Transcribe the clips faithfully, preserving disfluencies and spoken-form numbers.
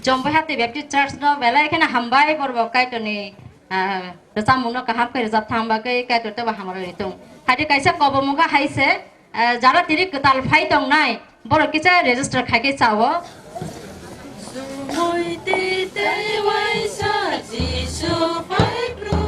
Chombai Hati Baptist Church no belai kheno hambai, borok Kaitorni, ah, rwchapmungno kaham khe rwchap thang bagwi Kaitor teibo hamari tong. Hadi kaisa kobo mungkha hai se, ah, jara tiri kwtal phai tongnai, borok kisa register khai khe chao. Sumui tei tei waisa Jisu phai phru.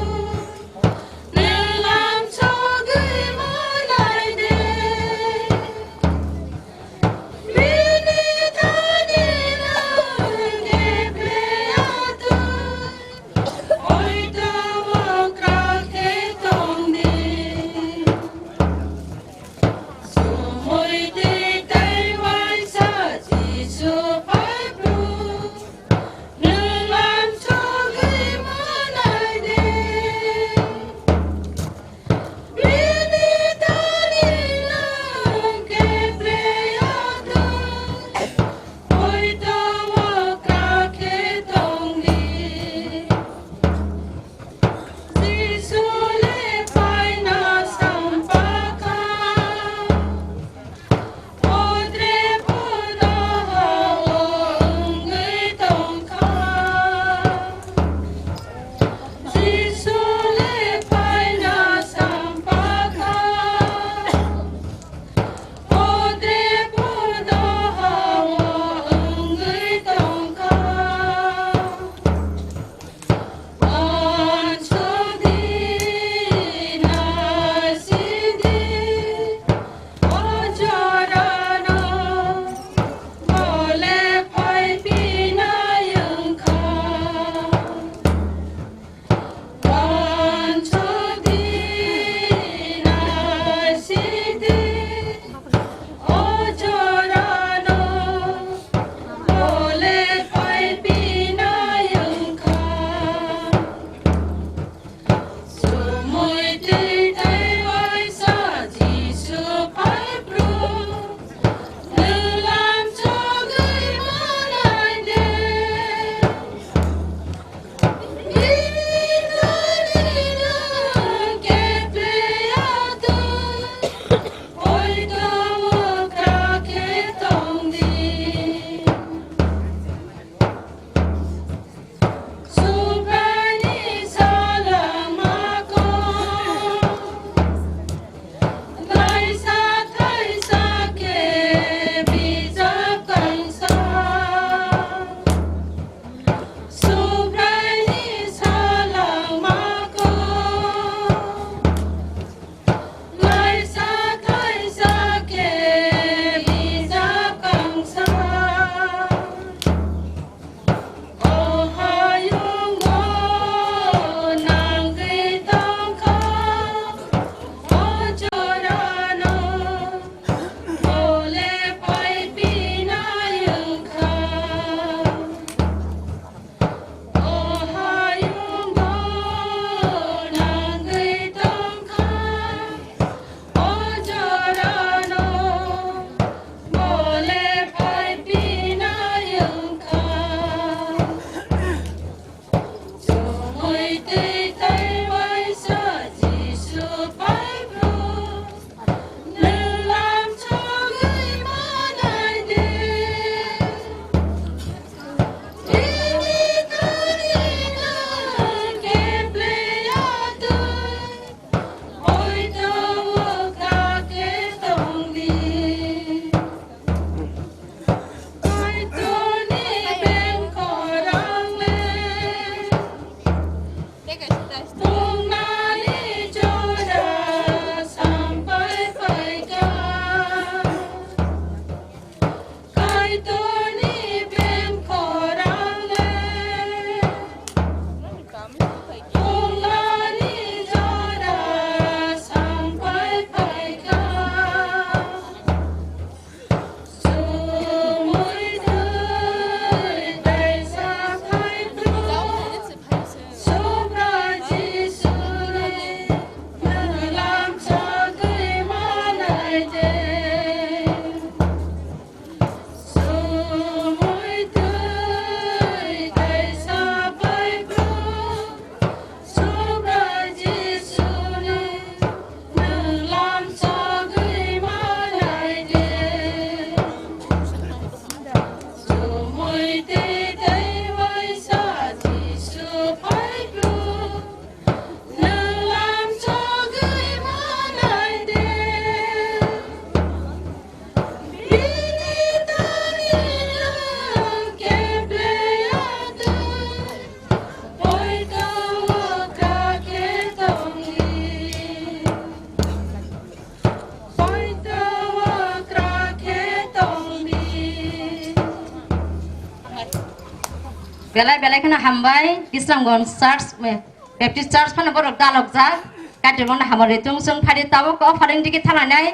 Belai belai kheno hambai, Kislamganj Church, eh, Baptist Church phano borok dalokjak, kaitor bono hamari tungsung phari tabuk offering digi thangnai,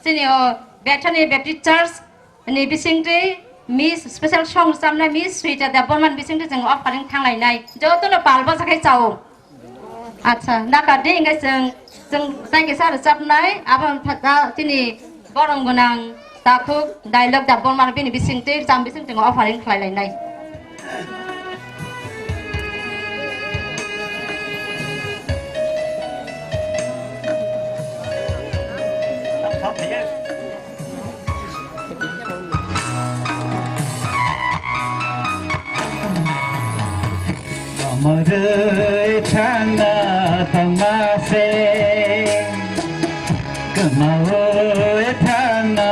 chini o Bethany Baptist Church ni bisingtwi Miss special song chamnai Miss Suita Debbarma ni bisingtwi chwng offering thanglainai, jotono pal bwsa khai chao. Acha, naka de hingke chwng, chwng tei kisa rwchapnai, abo wngkha ta chini borong gwnang takhuk dialogue da bormar bini bisingtwi, cham bisingtwi offering khlai lainai. Kwmwrwi thangna tongma se, kwmaui thangna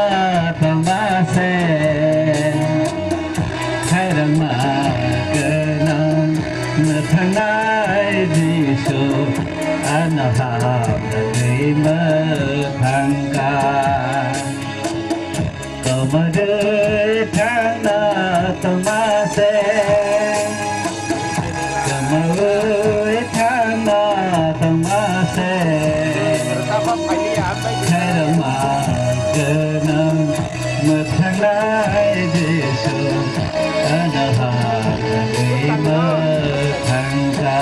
tongma se, khairokma gwnang mwthangnai Jisu, ano hamjakgwi mwthangkha. Kwmwrwi thangna tongma se, kwmwrwi thangna tongma se, khairokma gwnang mwthangnairok Jisu, ano hamjakgwi mwthangkha.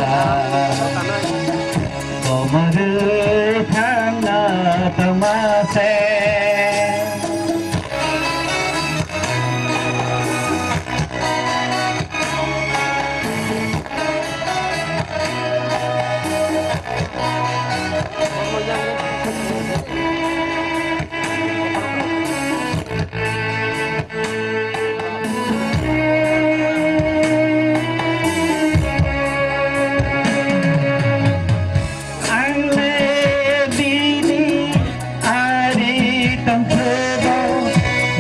Kwmwrwi thangna tongma se. Ang le bini ari tongthwbo,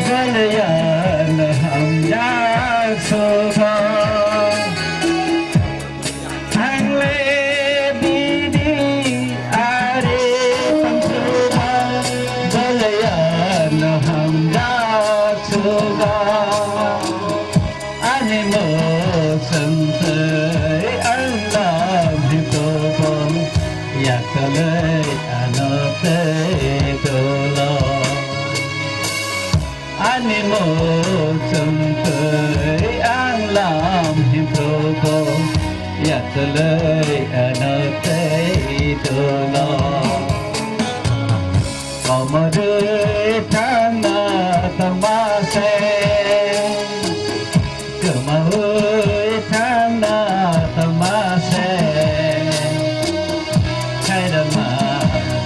Goliath no hamjak sugo. Ang le bini ari tongthwbo, Goliath no hamjak sugo. Ani muchung twi ang lam him tubo, yaktwlwi ano tei dolo. Ani muchung twi ang lam him tubo, yaktwlwi ano tei dolo. Kwmwrwi thangna tongma se, kwmaui thangna tongma se, khairokma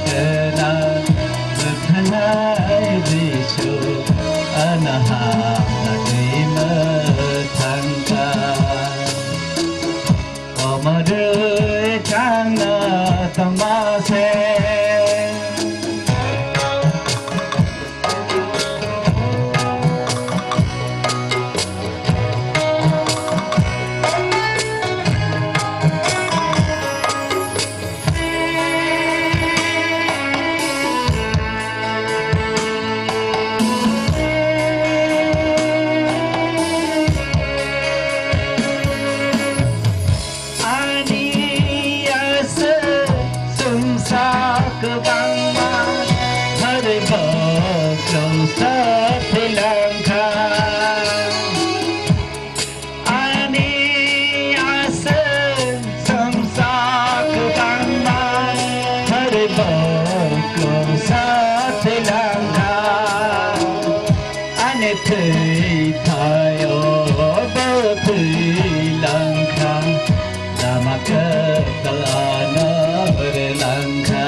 gwnang mwthangnairok Jisu, ano hamjakgwi mwthangkha. Kwmwrwi thangna tongma se. Ani aswk chwngsa kwbangma, harwi bo chwngsa thwilangkha. Ani aswk chwngsa kwbangma, harwi bo chwngsa thwilangkha. Ani thwi thaio bo thwi langkha, lama kwtal ano rw langkha.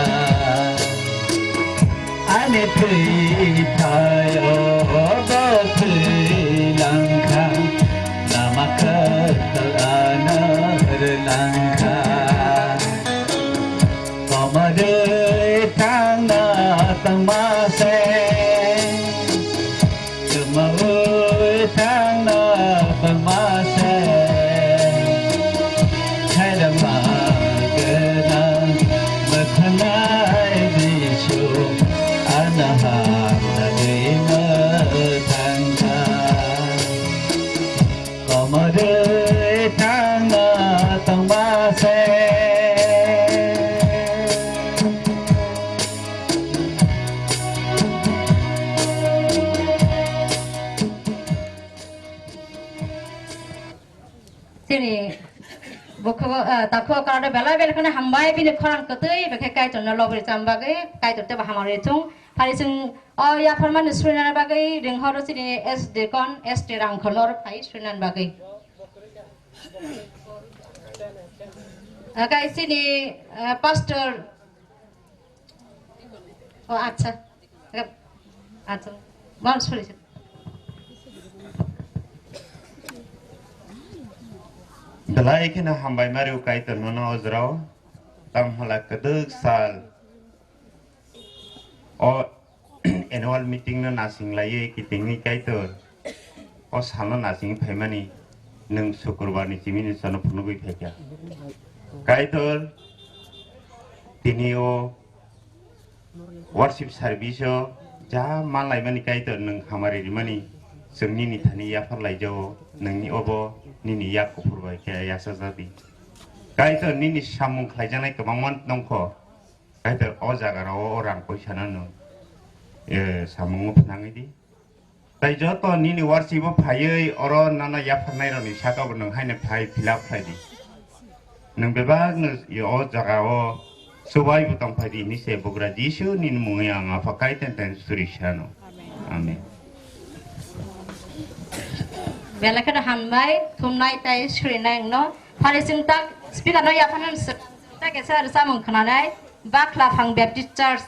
Ani thwi thaio bo thwi langkha, lama kwtal ano rw langkha. Kwmwrwi thangna tongma se, kwmaui thangna tongma se, khairokma gwnang mwthangnairok Jisu, ano hamjakgwi Chini bukhugo, ah, takhugo karado belai belai kheno hambai, bini khorang kwtwi, bekhe Kaitorno lobri cham bagwi, Kaitor tebo hamari chung. Phari chwng o yapharmani surinani bagwi ringhoro chini S Deacon, S T Rangkhorno oro phai surinani bagwi. Akai chini, ah, Pastor, o acha, acha, bang suri. Belai kheno hambai mari o Kaitor nono ojrao, tamo hala kwdwk sal. O annual meeting no nasing laiwi kitingni Kaitor. O salno nasing phaimani nwng Sukurbar ni chimini sono phunugwi phaikha. Kaitor, tini o worship service o ja manlaimani Kaitor nwng hamari rimani chwng nini thani yaphar laijao, nwngni obo nini yak kuphur bai khe yachajak di. Kaitor nini samung khlaijaknai kwbangma nongkho. Kaitor o jaga rao o rang poisa no nwng, eh, samungo phnangwi di. Tai joto nini worship o phaiwi oro nono yapharnai rokni saka bo nwng haino phai fill up khlai di. Nwng bebak no o jaga o chubai bo tong phai di hinwi se bugra Jisu nini mungwi ang apha Kaitor tei suri sano. Amen. Belai kheno hambai, thumnai tei surinai wngno. Phari chwng tak speaker no yapharnai tak kesa rwchapmung khwnanai. Bakhla Phang Baptist Church.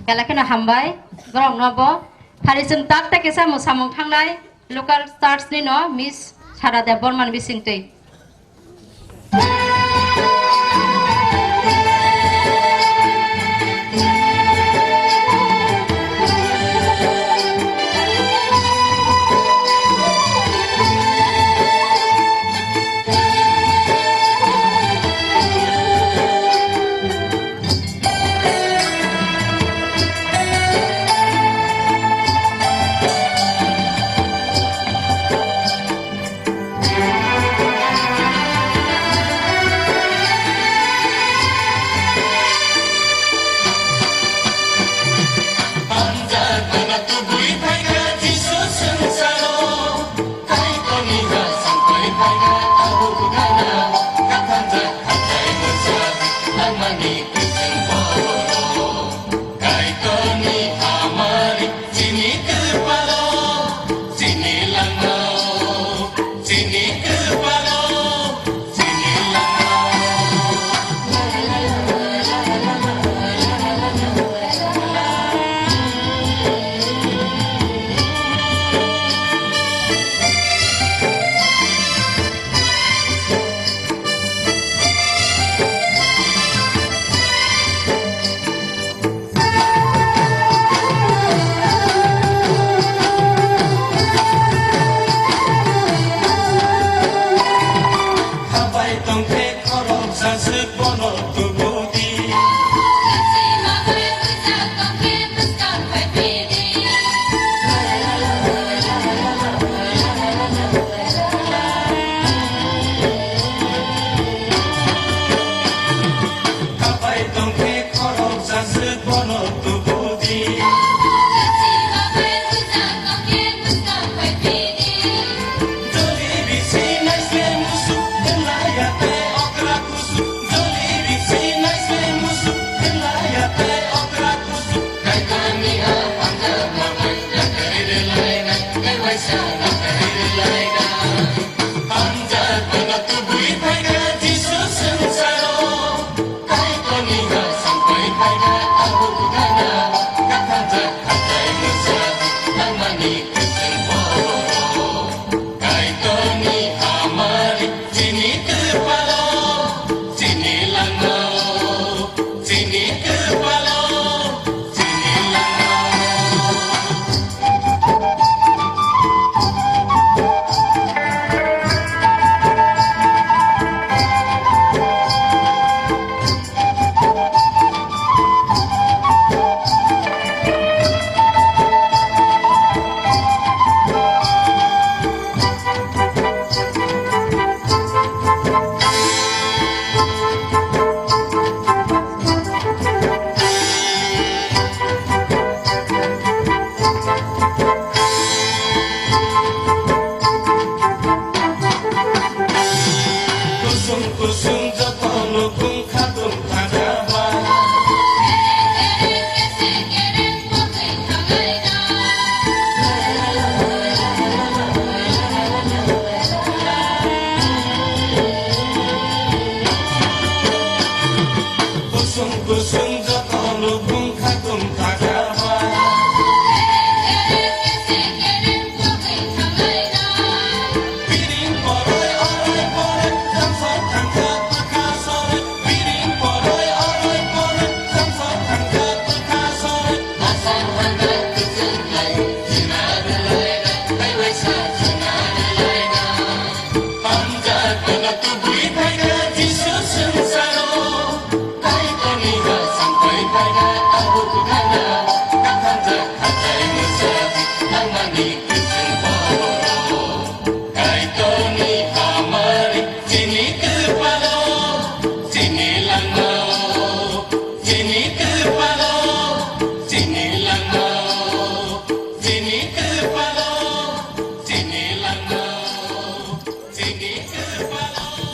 Belai kheno hambai, borokno bo. Phari chwng tak tak kisa mwsamung thangnai local church ni no Miss Sara Debbarma ni bisingtwi.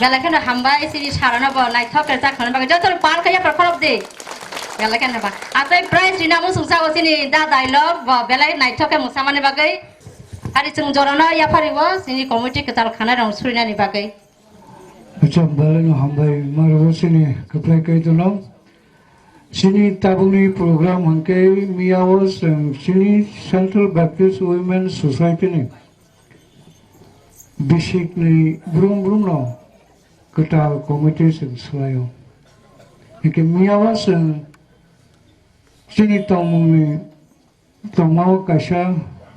Belai kheno hambai, chini sarano bo naithok khe chaknani bagwi jotono pal khe yaphar khorok di. Belai kheno ba. Atwi prize rina muchung sago chini da dialogue bo belai naithok khe mwsamani bagwi. Ari chwng jorano yaphario chini committee kwtal khanai rong surinani bagwi. Acha, belai no hambai, maro chini kwplai kai tono. Chini tabukni program hwnkhe miyao chwng chini Central Baptist Women Society ni bisikni brum brumno kwtal committee chwng swlaio. Hwnkhe miyao chwng chini tongmungni tongmao kaisa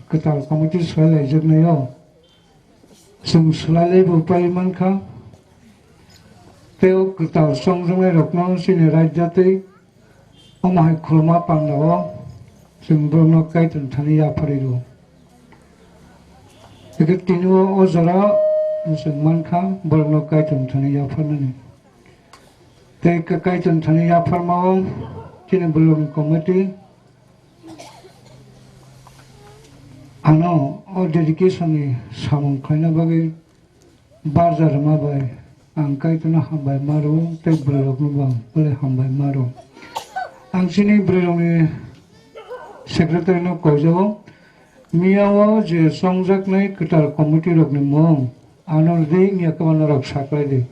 kwtal committee swlaijaknaio chwng swlailaibo pai mankha. Tei o kwtal chongjaknairokno chini raida tei omo hai khuluma pandao chwng borokno Kaitor thani yapharwi rwo. Hwnkhe tini o, o jora chwng mankha borokno Kaitor thani yapharnani. Tei Kaitor thani yapharmao chini bolongni committee ano o dedication ni samung khlaina bagwi barja rwma bai ang Kaitorno hambai ma rwo tei bwrwirokno bo ang belai hambai ma rwo. Ang chini bwrwirokni secretary no koijago, miyao je chongjaknai kwtal committee rokni mung ano rwdi wngya kwma norok saklai di.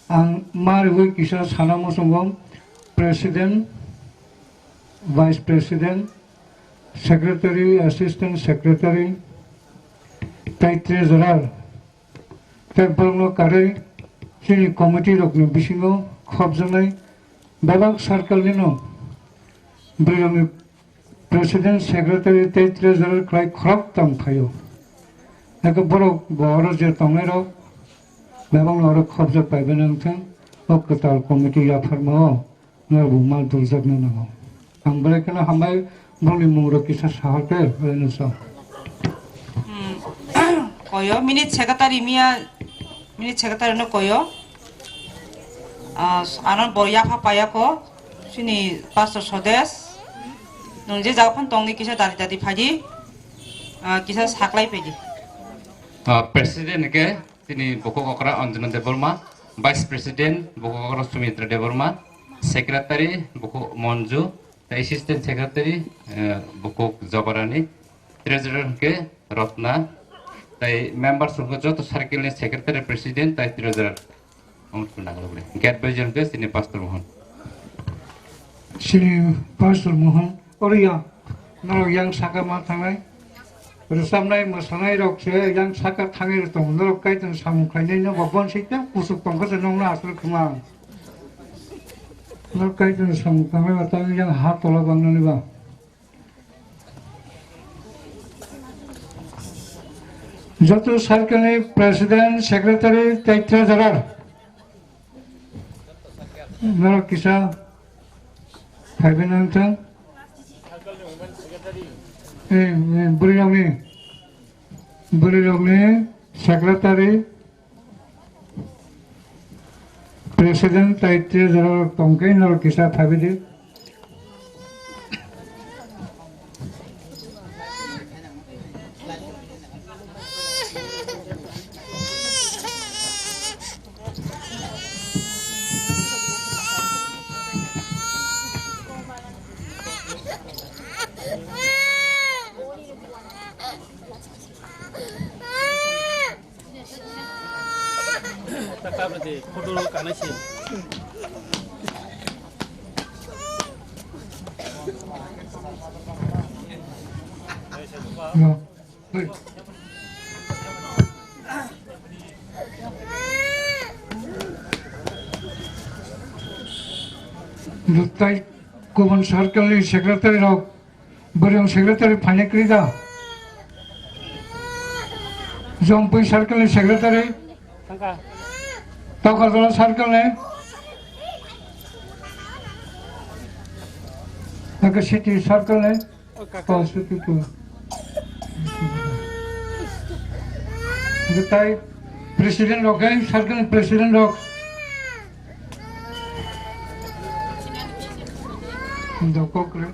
Ang ma rwui kisa sana muchungo president, vice president, secretary, assistant secretary, tei treasurer, tei borokno karwi chini committee rokni bisingo khopjaknai bebak circle nino bwrwirokni president, secretary tei treasurer khlai khorok tong phaio. Eko borok bo oro je tongnairok bebakno oro khopjak paibai nang thung, o kwtal committee yapharmao norokbo mal duljakna nango. Ang belai kheno hambai, bongni mungrok kisa sahorkhe, belai no sa. Hmm. Koyo, minute secretary miya, minute secretary no koyo. Ah, ano bo yapha paya ko, sini Pastor Sodes. Nung je jaga phan tongni kisa dadi dadi phaidi, ah, kisa saklai phaidi. Ah, president ke Chini bukhuk okra Anjana Debbarma, Vice President bukhuk okra Sumitra Debbarma, Secretary bukhuk Monju, tei Assistant Secretary, eh, bukhuk Jobarani, Treasurer hwnkhe Rotna, tei members hwnkhe joto circle ni Secretary, President tei Treasurer. Omo twi nanglo bre. Gate bai jor hwnkhe chini Pastor Mohan. Chini Pastor Mohan, oro ya, norok yang saka ma thangnai. Rwchapnai, mwsanairok se yang saka thangwi tongo. Norok Kaitorni samung khlainaino bo bon site kuchuk tongkha se nokno aswk thwngma. Norok Kaitorni samung khlainai ba tamo yang ha tola bangnani ba. Joto circle ni president, secretary tei treasurer. Norok kisa phaibai nang thang. Eh, eh, bwrwi rokni, bwrwi rokni secretary, president tei treasurer tongkhe norok kisa phaibai di. Photo kanai se. No. Tei kubun circle ni secretary rok, bwrwng secretary phainai kwrwi da? Jompui circle ni secretary, Tokarjala circle ni, eke city circle ni. Oh, suti tu. Betai president rok, eh, circle president rok. Dokok re.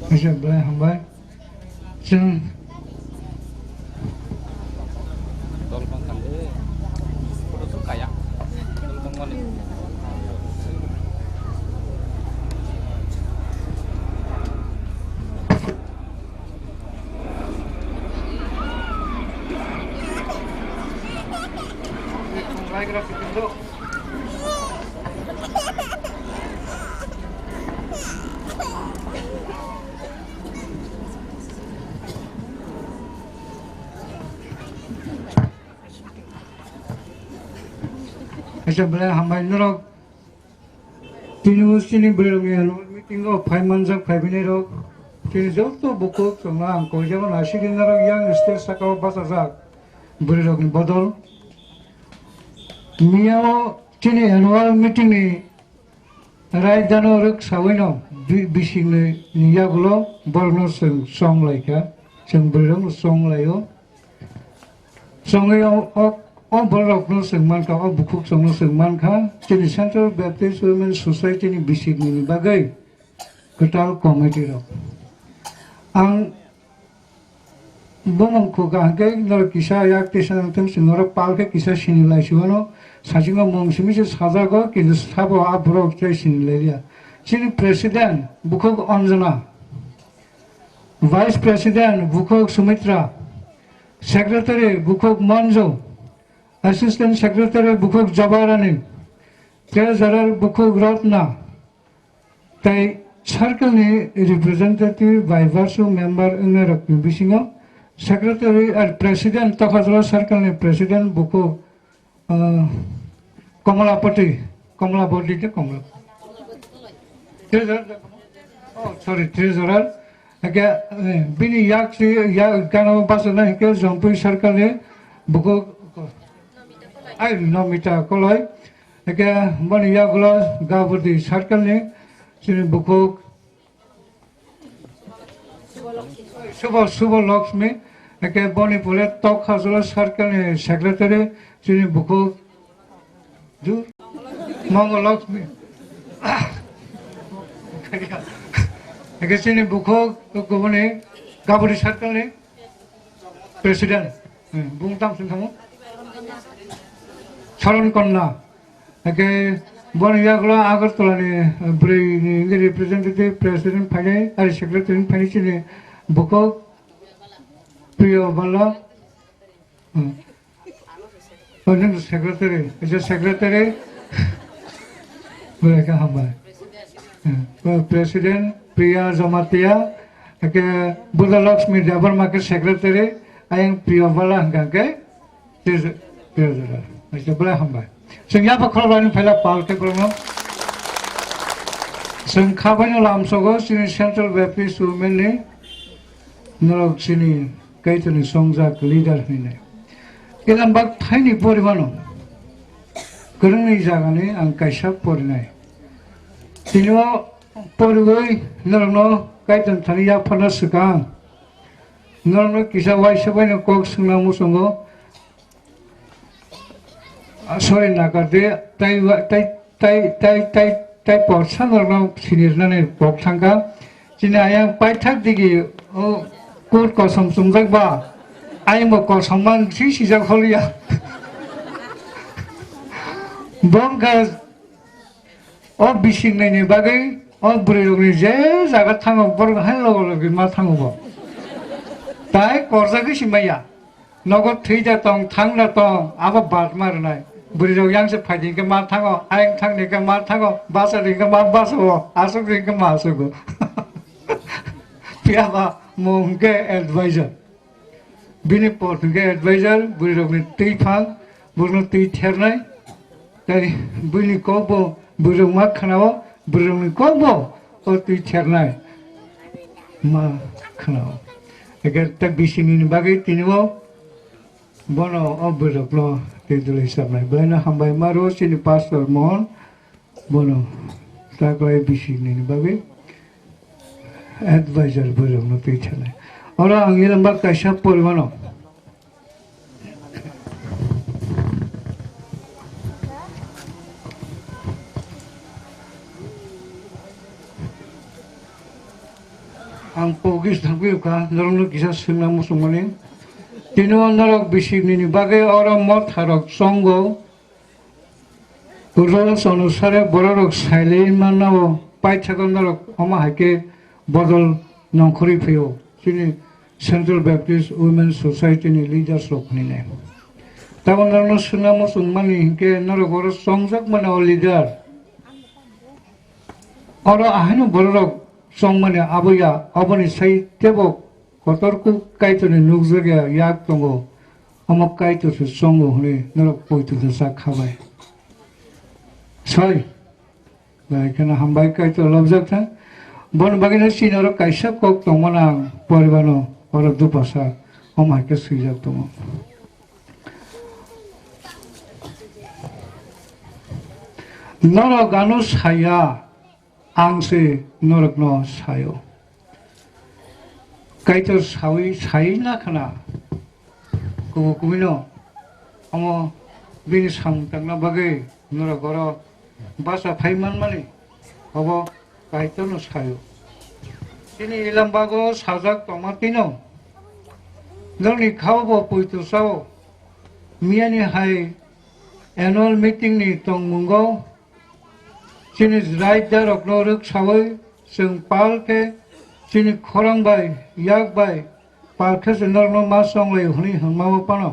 Kaisa belai hambai. Chwng. Dol bangkha le. Photo kaya. Dol bangmani. Acha belai hambai norok tini o chini bwrwi rokni annual meeting o phai manjak phai bini rok tini joto bukhuk chwngno ang koijak no aswk norok yang stage saka o bachajak bwrwi rokni bodol. Miya o chini annual meeting ni raidano rwk sawi no bi-, bising ni yagulo borok no chwng chong lai kha, chwng bwrwi rok no chong lai o. Chongwi o, o, o borok no chwng mankha, o bukhuk chwng no chwng mankha, chini Central Baptist Women Society ni bising ni bagwi kwtal committee rok. Ang bumung kho kaham khe norok kisa yak tisa nang thung chwng norok pal khe kisa sini lai si mano, sasingo mung simi se sajago, kintu sabo a borok tei sini lai liya. Chini president bukhuk Anjana, vice president bukhuk Sumitra, secretary bukhuk Manju, assistant secretary bukhuk Jabarani, treasurer bukhuk Ratna, tei circle ni representative bai barsu member wngnai rok ni bisingo secretary ar president Tokhajala circle ni president bukhuk, ah, Komolapati, Komolapati de Komla-, treasurer, oh, sorry, treasurer. Eke, eh, bini yak si, ya, gana basa na hingke Jompui circle ni bukhuk, ai, Nomita Koloi. Eke boni yagulo Gabudi circle ni chini bukhuk Subo, Subo Lakshmi. Eke boni pore Tokhajala circle ni secretary chini bukhuk Ju-, Mongol Lakshmi. Eke chini bukhuk kubuni Gabudi circle ni president. Hmm, bung tam sung samu. Charan Konna. Eke boni yagulo Agartala ni, eh, bwrwi ni representative president phainai, ari secretary phainai chini bukhuk Priya Bala. Hmm. Oh, nini secretary, kaisa secretary. Belai khe hambai. Eh, president Priya Jamatia, eke Buddha Lakshmi Debbarma khe secretary, ayang Priya Bala hingka khe treasurer. Kaisa belai hambai. Chwng yapha khoroknwi phaila pal khe borokno. Chwng khabaino lamsogo chini Central Baptist Women ni norok chini Kaitorni songjak leader hinwi. Ilambak thaini porimano kwrwngni jagani ang kaisa porinai. Tini o poriwi norokno Kaitorni thani yapharna swkang norokno kisa waisa baino kok swngna muchungo. Ah, sorry, nakardi, tai wa-, tai, tai, tai, tai, tai porsa norokno sinirnani kok thangkha. Chini ayang paithak digi, o, kut kosom chumjak ba, ayangbo kosom man si sijak holiya. Bongkha o bising naini bagwi, o bwrwi rokni je jaga thango, borok hai logo logi ma thango bo. Tai korjagwi si maya. Nogo thwi da tong, thang da tong, abo bat ma rwnai. Bwrwi rok yang se phaidi hwnkhe ma thango, ayang thangni hwnkhe ma thango, basa ri hwnkhe ma basa o, aswk ri hwnkhe ma aswk o. Phiya ba mo hwnkhe advisor. Bini por hwnkhe advisor, bwrwi rokni twi phang, borokno twi thernai. Tei buini kokbo bwrwngma khwnao, bwrwngni kokbo o twi thernai ma khwnao. Eke ta bisingni bagwi tini o bono o bwrwkno twi dwlwi sabnai. Belai no hambai ma rw chini pastor Mohon, bono ta kwlai bisingni bagwi advisor bwrwkno twi thernai. Oro ang ilang bak kaisa porimano. Ang pogis thangwi kha, norokno kisa swngna muchungmani. Tini o norok bising nini bagwi oro motha rok chongo. Rules onusare bororok sailai manna o paithakgo norok omo hai khe bodol nongkhorwi phio chini Central Baptist Women Society ni leaders rok hinwi nai. Tabok norokno swngna muchungmani hinkhe norok oro chongjak mano o leader. Oro ahaino bororok chongmani abo ya, aboni sai teibo kotor kuk Kaitorni nukjakya yak tongo, omo Kaitorse chongo hwnwi norok poito khe sak khabai. Thoi. Bai kheno hambai Kaitor lobjak thang. Bon bagino chini oro kaisa kok tongmani ang poribano oro dupasa om hai khe swijak tongo. Norok ano saya, ang se norokno sayo. Kaitor sawi sai na khna. Kubu kubino omo bini samung tangna bagwi norok oro basa phai manmani obo Kaitorno sayo. Chini Ilambago sajak tongma tino norokni khao bo poito sao. Miyani hai annual meeting ni tongmungo chini raida rokno rwk sawi chwng pal khe chini khorang bai yak bai pal khe se norokno ma chonglai hwnwi hwnma bo phano.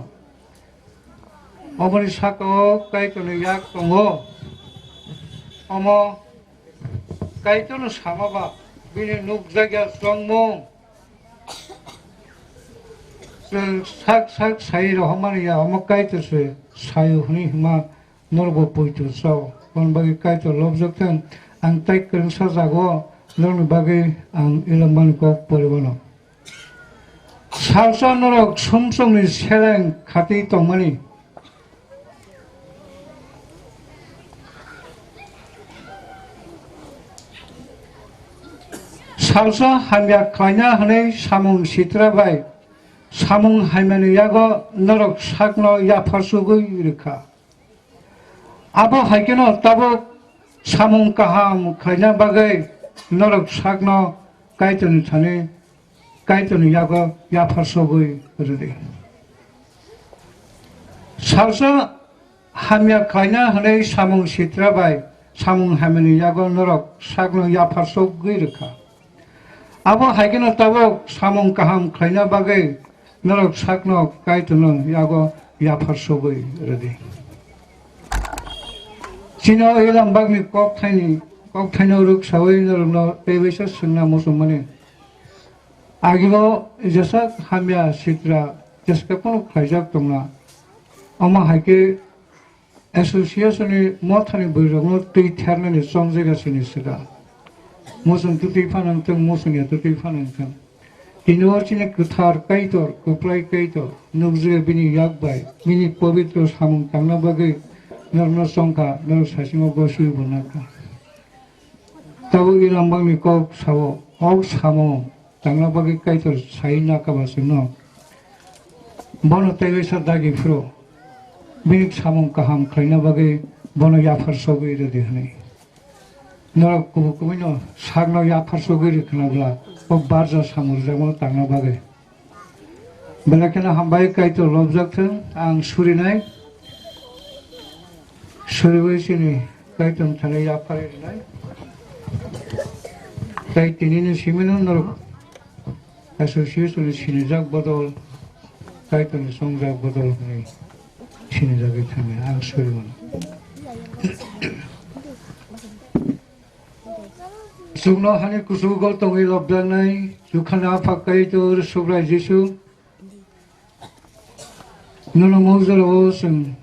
Oboni saka o Kaitorni yak tongo. Omo Kaitorno sama ba bini nukjakya chwlwngmung chwng sak sak sai rohormani ya, omo Kaitor se sayo hwnwi hwnma norokbo poito sao. Aboni bagwi Kaitor lobjak thang. Ang tai kwrwngsa jago norokni bagwi ang Ilambani kok poribano. Salsa norok sumsokni seleng khati tongmani. Salsa hamya khlaina hwnwi samung sitra bai samung hamyani yago norok sakno yaphar sugwi rwkha. Abo hai kheno tabuk samung kaham khlaina bagwi norok sakno Kaitorni thani, Kaitorni yago yaphar sogwi rwdi. Salsa hamya khlaina hwnwi samung sitra bai samung hamyani yago norok sakno yaphar sogwi rwkha. Abo hai kheno tabuk samung kaham khlaina bagwi norok sakno Kaitorno yago yaphar sogwi rwdi. Chini o Ilambakni kokthaini, kokthaino rwksawi norokno teibaisa swngna muchungmani. Agibo jesa hamya sitra jeska phano khlaijak tongna. Omo hai khe Association ni mothani bwrwirokno twi thernani chongjagasi ni swkang. Muchung twtwi phano wngthung, muchung ya twtwi phano wngthung. Tini o chini kwthar Kaitor, kwplai Kaitor, nukjagwi bini yak bai, bini pobitro samung tangna bagwi norokno chongkha, norok saichungo goswi bo nakha. Tabuk Ilambakni kok sao, o samung tangna bagwi Kaitor sai nakha ba chwngno. Bono teibaisa dagi phuru bini samung kaham khlaina bagwi bono yaphar sogwi rwdi hwnwi. Norok kubui kubui no sakno yaphar sogwi rwkhna bwla o barja samung rwjakmano tangna bagwi. Belai kheno hambai Kaitor lobjak thung, ang surinai. Suriwi chini Kaitor thani yaphar rinai. Tei tinini simino norok association ni sinijak bodol, Kaitor ni songjak bodol hwnwi sinijagwi thangwi ang suri mano. Chwngno hani kuchugo tongwi lobjaknai, Jukhani Apha Kaitor, Subrai Jisu, nono mokjorao chwng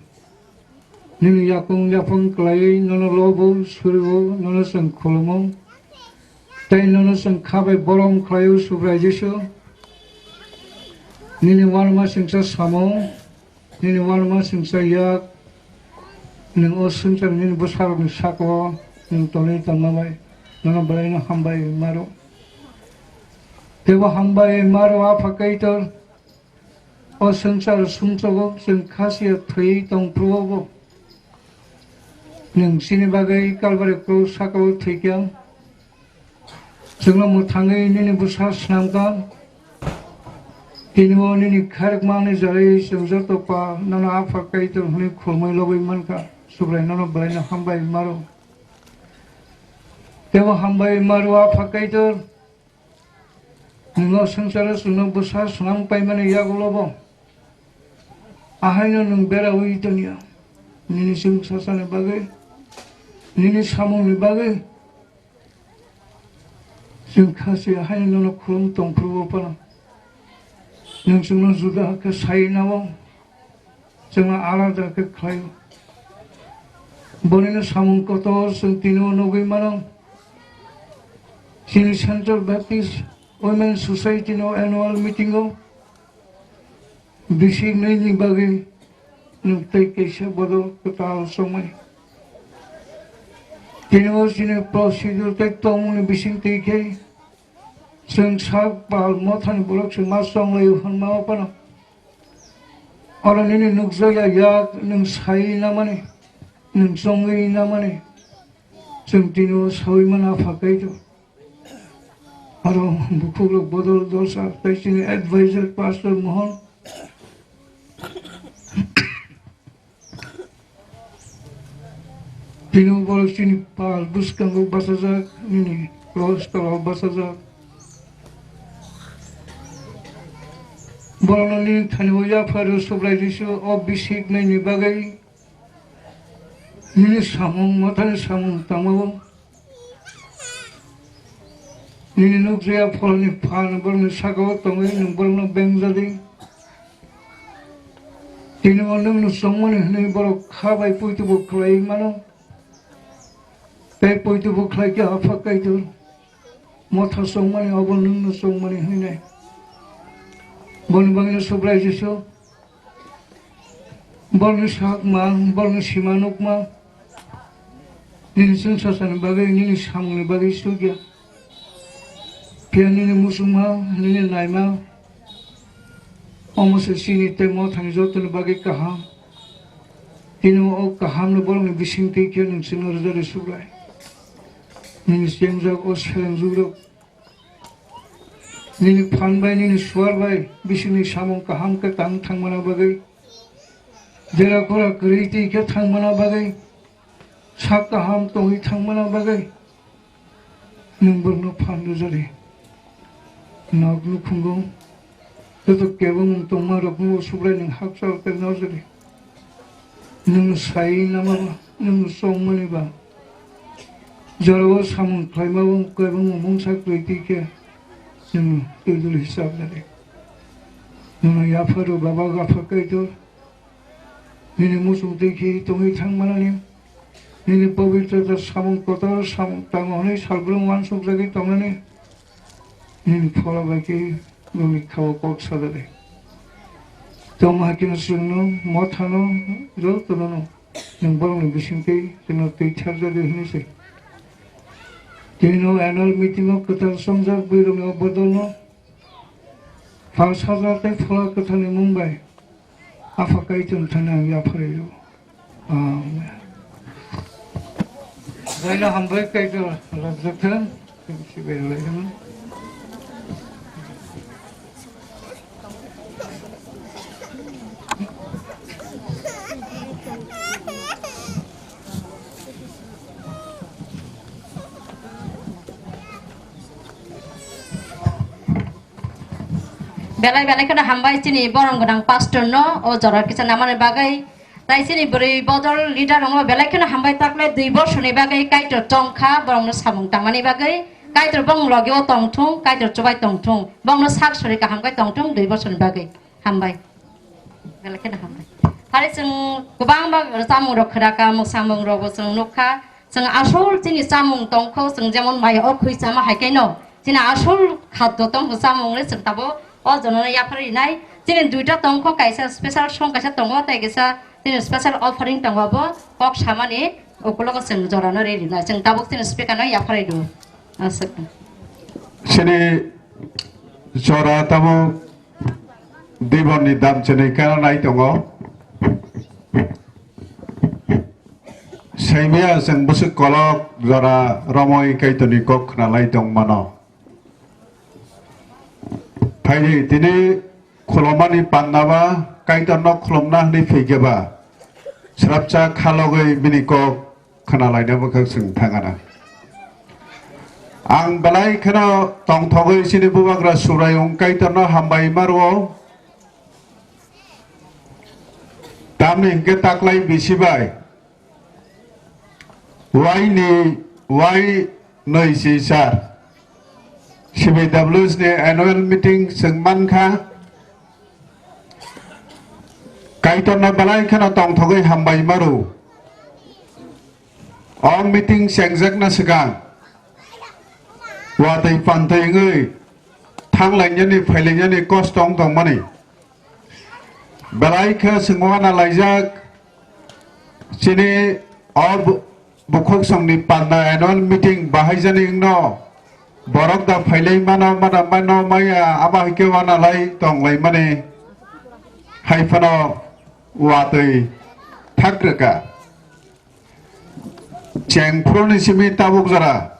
nini yakung yaphang khlaiwi nono lobo, suribo, nono chwng khulumo, tei nono chwng kha bai borom khlaio, Subrai Jisu. Nini uanama chwngsa samo, nini uanama chwngsa yak, nwng o swngchar nini bwsarokni sakao nwng tonwi tongma bai nono belaino hambai maro. Teibo hambai maro, Apha Kaitor, o swngchar sumsogo chwng khasiya thwiwi tong phuru bo, nwng chini bagwi Kalbari krus sakao thwikha. Chwngno mwthangwi nini bwsa swnamkha. Tini o nini khairokmani jarwi chwng joto pa nono Apha Kaitor hwnwi khulumwi lobwi mankha. Subrai nono belaino hambai maro. Teibo hambai maro, Apha Kaitor. Nwng o swngcharo chwngno bwsa swnam paimani yagulo bo ahaino nwng beraui tongya. Nini chwng sasani bagwi, nini samungni bagwi chwng kha se ahaino nono khulum tong phuru bo phano nwng chwngno juda khe sai nao. Chwngno alada khe khlaio. Bonino samung kotor chwng tino nugwi mano. Chini Central Baptist Women Society no annual meeting o bisik nwi ni bagwi nwng tei kaisa bodol kwtal chongmani. Tini o chini procedure tei tongmungni bising twi khe chwng sak pal mothani borok se ma chonglaio hwnma phano. Oro nini nukjakya yak nwng sai namani, nwng chongwi namani. Chwng tini o sawi mano Apha Kaitor. Aro bukhukrok bodol dosa tei chini advisor Pastor Mohon. Tini o borok chini pal bwskango bachajak, nini cross tola o bachajak. Borokno nini thani o yapharo Subrai Jisu o bisik naini bagwi. Nini samung, mothani samung tangmao. Nini nukjakya pholni phan borokni sakao tongwi nwng borokno bengjadi. Tini o nwngno chongmani hwnwi borok kha bai poito bo khlaiwi mano. Tei poito bo khlai khe Apha Kaitor. Motha chongmani obo nwngno chongmani hwnwi nai. Boni bagwino Subrai Jisu. Borokni sak ma, borokni sima nukma, nini chwngsachani bagwi, nini samungni bagwi sukya. Phiya nini muchungma, nini naima, omo se chini tei mothani jotoni bagwi kaham. Tini o kahamno borokni bising twi khe nwng chwngno rwjadi Subrai. Nini chengjak o selengjukrok. Nini phan bai, nini suar bai, bisingni samung kaham khe tang thangmana bagwi, jera kora kwrwi twi khe thangmana bagwi, sak kaham tongwi thangmana bagwi, nwng borokno phan rwjadi. Nok nukhungo joto kebengmung tongma rokno Subrai nwng hakchal khe norjadi. Nwng sai nama ba, nwng chongmani ba. Jorao samung khlaima bo kwbangma mungsa kwrwi twi khe nwng twi dul hisab nadi. Nwng yapharo Baba Apha Kaitor. Nini muchung twi khe tongwi thangmanani. Nini pobitrota samung kotor samung tango hwnwi salbrum uansukjagwi tongnani. Nini phola bai khe nini khao kok sadadi. Tongma hakhe no chwngno, mothano, jotono no nwng borokni bisingtwi chwngno twi tharjadi hwnwi se. Tini no annual meeting o kwtal chongjak bwrwirokni o bodolno phalsaja tei phola kwtharni mung bai Apha Kaitorni thani ang yapharwi rw-o. Amen. Belai no hambai Kaitor lobjak thang. Sibai rwlai thang. Belai belai kheno hambai chini borom gwnang pastor no o jora kisa namani bagwi. Tai chini bwrwi bodol leader rokno belai kheno hambai, takle dui borsoni bagwi Kaitor chongkha borokno samung tangmani bagwi. Kaitor bong logi o tongthung, Kaitor chubai tongthung, bongno sak sori kaham khe tongthung dui borsoni bagwi. Hambai. Belai kheno hambai. Phari chwng kwbangma chamung rok khwraka, mwsamung rok bo chwng nukha. Chwng asol chini chamung tongkho, chwng jemon mai o khwi chama hai khaino. Chini asol khaddo tongkho chamung le chwng tabo o jonono yaphar rinai. Chini duita tongkho, kaisa special song kaisa tongo, tei kaisa chini special offering tongo, abo kok samani ukulogo chwng jorano ri rinai. Chwng tabuk chini speaker no yaphar ri do. Aswk. Chini jora tabuk Dibonni dam chini kena nai tongo. Saimaya chwng bwswk kolok jora romwi Kaitorni kok khna lai tong mano. Phaidi tini khulumani panda ba Kaitorno khulumna hwnwi phaikhe ba srapsa khalogwi bini kok khna laina bwkhak chwng thangana. Ang belai kheno tongthogwi chini bubagra Subraiyung Kaitorno hambai ma rwo. Tamni hwnkhe taklai bisi bai Y ni Y nwi si sar C B W S ni annual meeting chwng mankha. Kaitorno belai kheno tongthogwi hambai ma rwo. O meeting chengjakna swkang watwi pantwi wngwi thanglainani phailainani kosto wng tongmani. Belai khe chwng uana laijak, chini o bu-, bukhuk songni panda annual meeting bahaijani wngno borok da phailai mano, mano, mano maya, abo hai khe uana lai tonglaimani hai phano watwi thak rwkha. Chengphuruni simi tabuk jora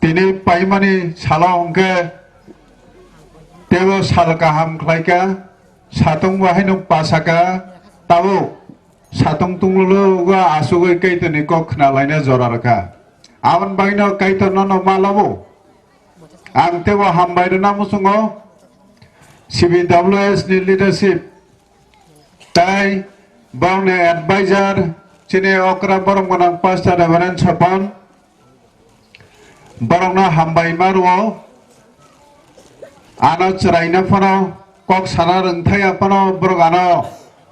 tini paimani salo hwnkhe teibo sal kaham khlaikha, satung bo haino pasakha, tabuk satung tunglugo asugwi Kaitorni kok khna laina jora rwkha. Aboni bagwino Kaitor nono ma labo. Ang teibo hambai rwna muchungo C B W S ni leadership tai borokni advisor chini okra borok gwnang Pastor Reverend Sopon borokno hambai ma rwo. Ano chwraino phano kok sana rwngthai phano borok ano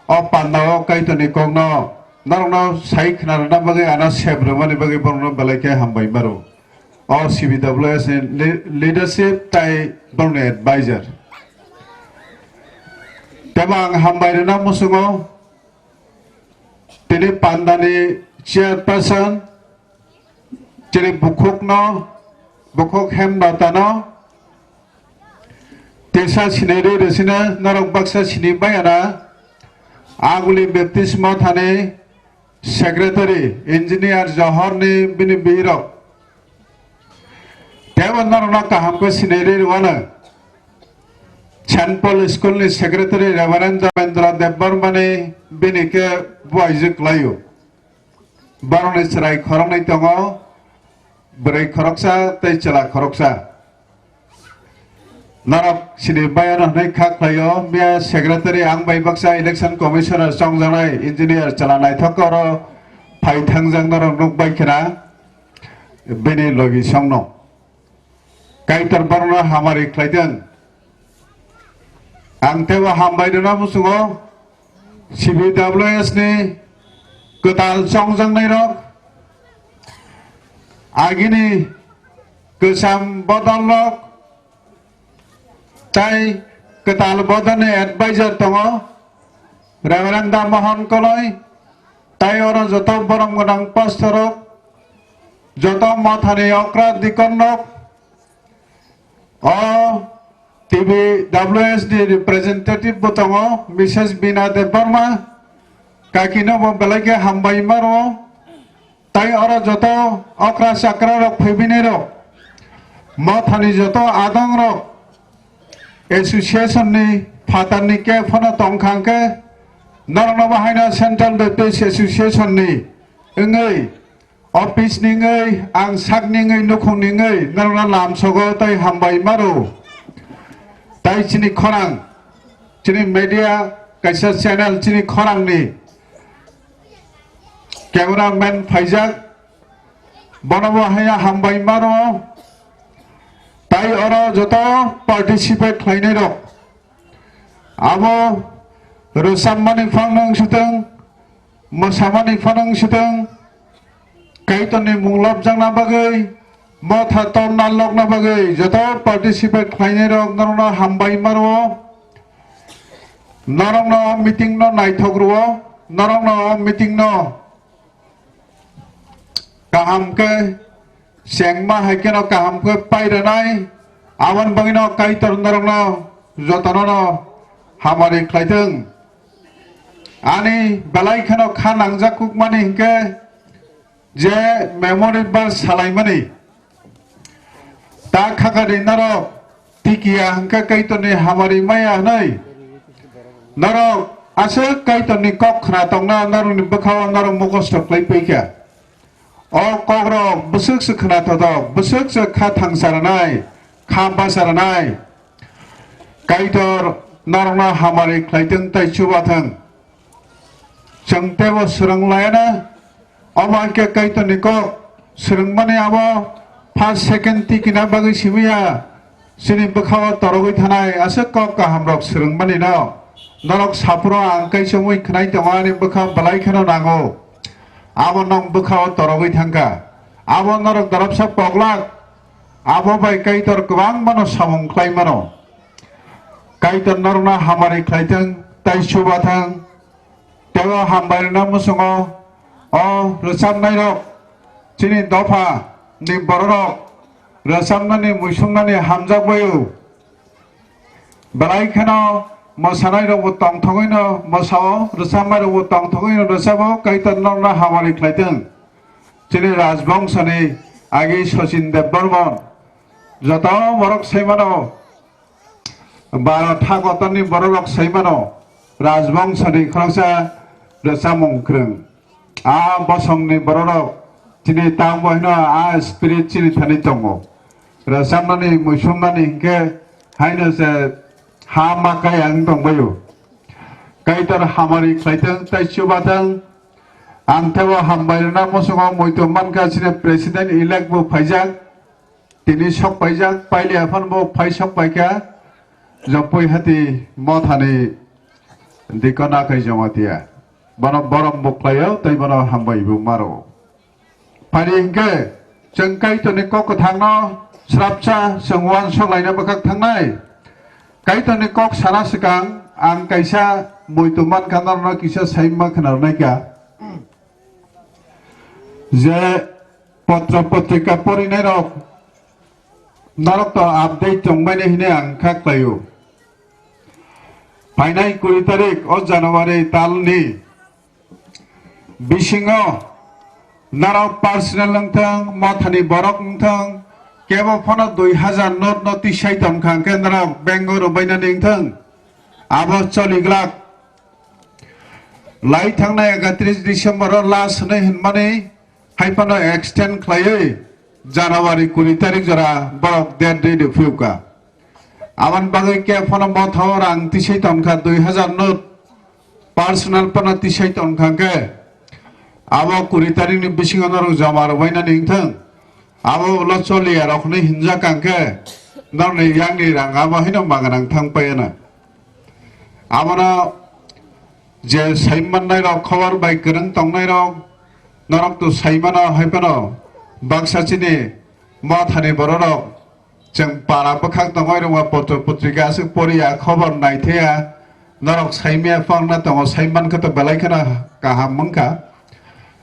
o pandao Kaitorni kokno norokno sai khna rwna bagwi ano sep rwmani bagwi borokno belai khe hambai ma rwo. O C B W S ni le-, leadership tai borokni advisor. Tebo ang hambai rwna muchungo tini pandani chairperson, chini bukhukno, bukhuk Hemdatano, tesa sinai rwi rwsino norok baksa sini bayana, Aguli Baptist Mothani Secretary Engineer Johor ni bini birok. Tebo norokno kaham khe sinai rwi rwano. Saint Paul School ni Secretary Reverend Dharmendra Debbarma ni bini khe buaijwk klaio. Borokni chwrai khoroknwi tongo, bwrwi khoroksa tei chwla khoroksa. Norok sini bayano hwnwi kha khlaio, miya secretary ang bai baksa election commissioner chongjaknai engineer chwla naithok oro phai thangjak norok nuk bai khna bini logi songno. Kaitor borokno hamari khlai thung. Ang teibo hambai rwna muchungo C B W S ni kwtal chongjaknai rok, agini kwcham bodol rok, tai kwtal bodolni advisor tongo, Reverend Dam Mohan Koloi, tai oro joto borom gwnang pastor rok, joto mothani okra deacon rok, o T B W S ni representative bo tongo, Missus Bina Debbarma, kakino bo belai khe hambai ma rwo. Tai oro joto okra chakra rok phaibini rok, mothani joto adong rok, association ni phatar ni khe phano tong kha hwnkhe, norokno bo haino Central Baptist Association ni wngwi, office ni wngwi, ang sak ni wngwi, nukhung ni wngwi norokno lamsogo tei hambai ma rwo. Tai chini khorang, chini media kaisa channel chini khorang ni cameraman phaijak, bono bo haya hambai ma rwo. Tai oro joto participate khlainai rok, abo rwchapmani phang wng sitwng, mwsamani phano wng sitwng, Kaitorni mung lobjakna bagwi, motha torna lokna bagwi joto participate khlainai rok norokno hambai ma rwo. Norokno o meeting no naithok rwo, norokno o meeting no kaham khe chengma hai kheno kaham khe pai rwnai, aboni bagwino Kaitor norokno jotono no hamari khlai thung. Ani belai kheno kha nangjak kukmani hinkhe je memory bar salaimani. Ta khakani norok tikiya hwnkhe Kaitorni hamari maya hwnwi. Norok aswk Kaitorni kok khna tongna norokni bwkhao norok mukhosto khlai paikha. O kokrok bwswk se khna thothok, bwswk se kha thangsa rwnai, kha basa rwnai. Kaitor norokno hamari khlai thung tei chuba thung. Chwng teibo swrwng laiana, omo hai khe Kaitorni kok swrwngmani abo first, second tikina bagwi simiya. Chini bwkhao torogwi thanai aswk kok kahamrok swrwngmani no norok saphuru ang kaisa mui khwnai tongo, ani bwkha belai kheno nango. Abo nwng bwkhao torogwi thangkha. Abo norok dorobsa poglak. Abo bai Kaitor kwbangmano samung khlai mano. Kaitor norokno hamari khlaithwng tei chubathwng. Teibo hambai rwna muchungo o rwchapnairok chini dopha ni bororok rwchapnani muisumnani hamjakbaio. Belai kheno mwsanairokbo tongthogwino mwsao, rwchapnairokbo tongthogwino rwchabo, Kaitor norokno hamari khlaithwng. Chini rajbongshoni agi Sachin Debbarman, joto borok saimano, Bharat hakotorni bororok saimano, rajbongshoni khoroksa rwchapmung kwrwng. A bosongni bororok chini tangbo hino a spirit chini thani tongo. Rwchapnani, muisumnani hinkhe haino se ha ma kaya wng tongbaio. Kaitor hamari khlaithwng tei chubathwng. Ang thebo hambai rwna muchungo muitu mankha chini president elect bo phaijak. Tini sok paijak, paili aphano bo phai sok paikha, Jopui Hati mothani dikon Akai Jamatia. Bono borom bo khlaio, tei bono hambai bo maro. Phari hinkhe, chwng Kaitorni kok kwthangno srapsa chwng uansuk laina bwkhak thangnai. Kaitorni kok sana swkang ang kaisa muitu mankha norokno kisa saima khwnarwnaikha. Je potro potrika porinairok norok to update tongmani hwnwi ang kha khlaio. Phainai kuri tarik o January talni bisingo norok personal wngthang, mothani borok wngthang, kebo phano dui hazar note no tisai tongkha hwnkhe norok bank o rwbainani wngthang, abo choliglak. Lai thangnai ekatris December o last hwnwi hwnmani hai phano extend khlaiwi January kuri tarik jora borok date rwi rw phiyokha. Aboni bagwi khe phano mothao rang tisai tongkha dui hazar note, personal phano tisai tongkha khe abo kuri tarikni bisingo norok joma rwbainani wngthang. Abo ulo choliya rok hwnwi hinjak kha khe norokni yakni rang abo haino maganang thang paiyana. Abono je saimannai rok, khobor bai kwrwng tongnai rok, norok to saimano hai phano baksa chini mothani bororok chwng para bwkhak tongoi rwma potro potrika aswk poriya, khobor naithaya, norok saimaya phangna tongo, saimankha to belai kheno kaham wngkha.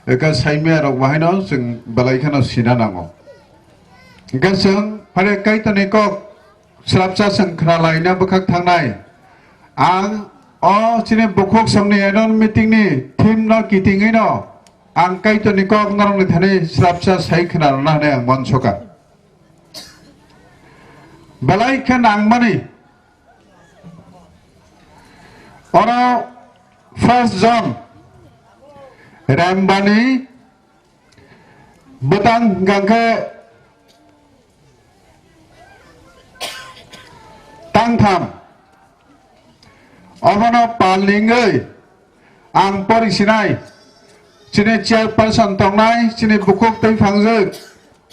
Eka saimaya rok bahaino chwng belai kheno sina nango. Hingkhe chwng phare Kaitorni kok srapsa chwng khna laina bwkhak thangnai. Ang o chini bukhuk songni annual meeting ni theme no kitingwi no ang Kaitorni kok norokni thani srapsa sai khna rwna hwnwi ang uansukha. Belai khe nangmani oro first John rembani bwtang hwnkha khe tangtham. Obono pal ningwi ang pori sinai. Chini chairperson tongnai, chini bukhuk tei phangjak.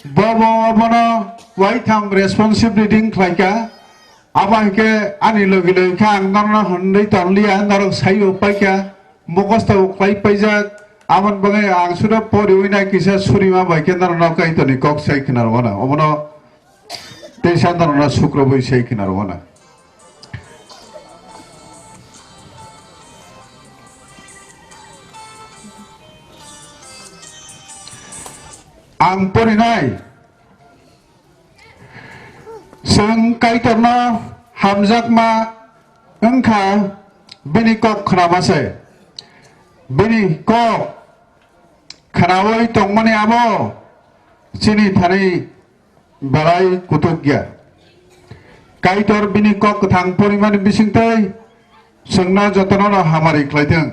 Bobo obono waitham responsive reading khlaikha. Abo hinkhe ani logi logi khe ang norokno hwnwi tonliya, norok saibo paikha. Mukhosto khlai paijak, aboni bagwi ang sudo poriwi nai kisa surima bai khe norokno Kaitorni kok sai khna rwna. Obono teisa norokno sukrubwi sai khna rwna. Ang porinai. Chwng Kaitorno hamjakma wngkha, bini kok khnama se. Bini kok khnaui tongmani abo chini thani belai kutuk ya. Kaitor bini kok kwthang porimani bisingtwi chwngno jotono no hamari khlaithwng.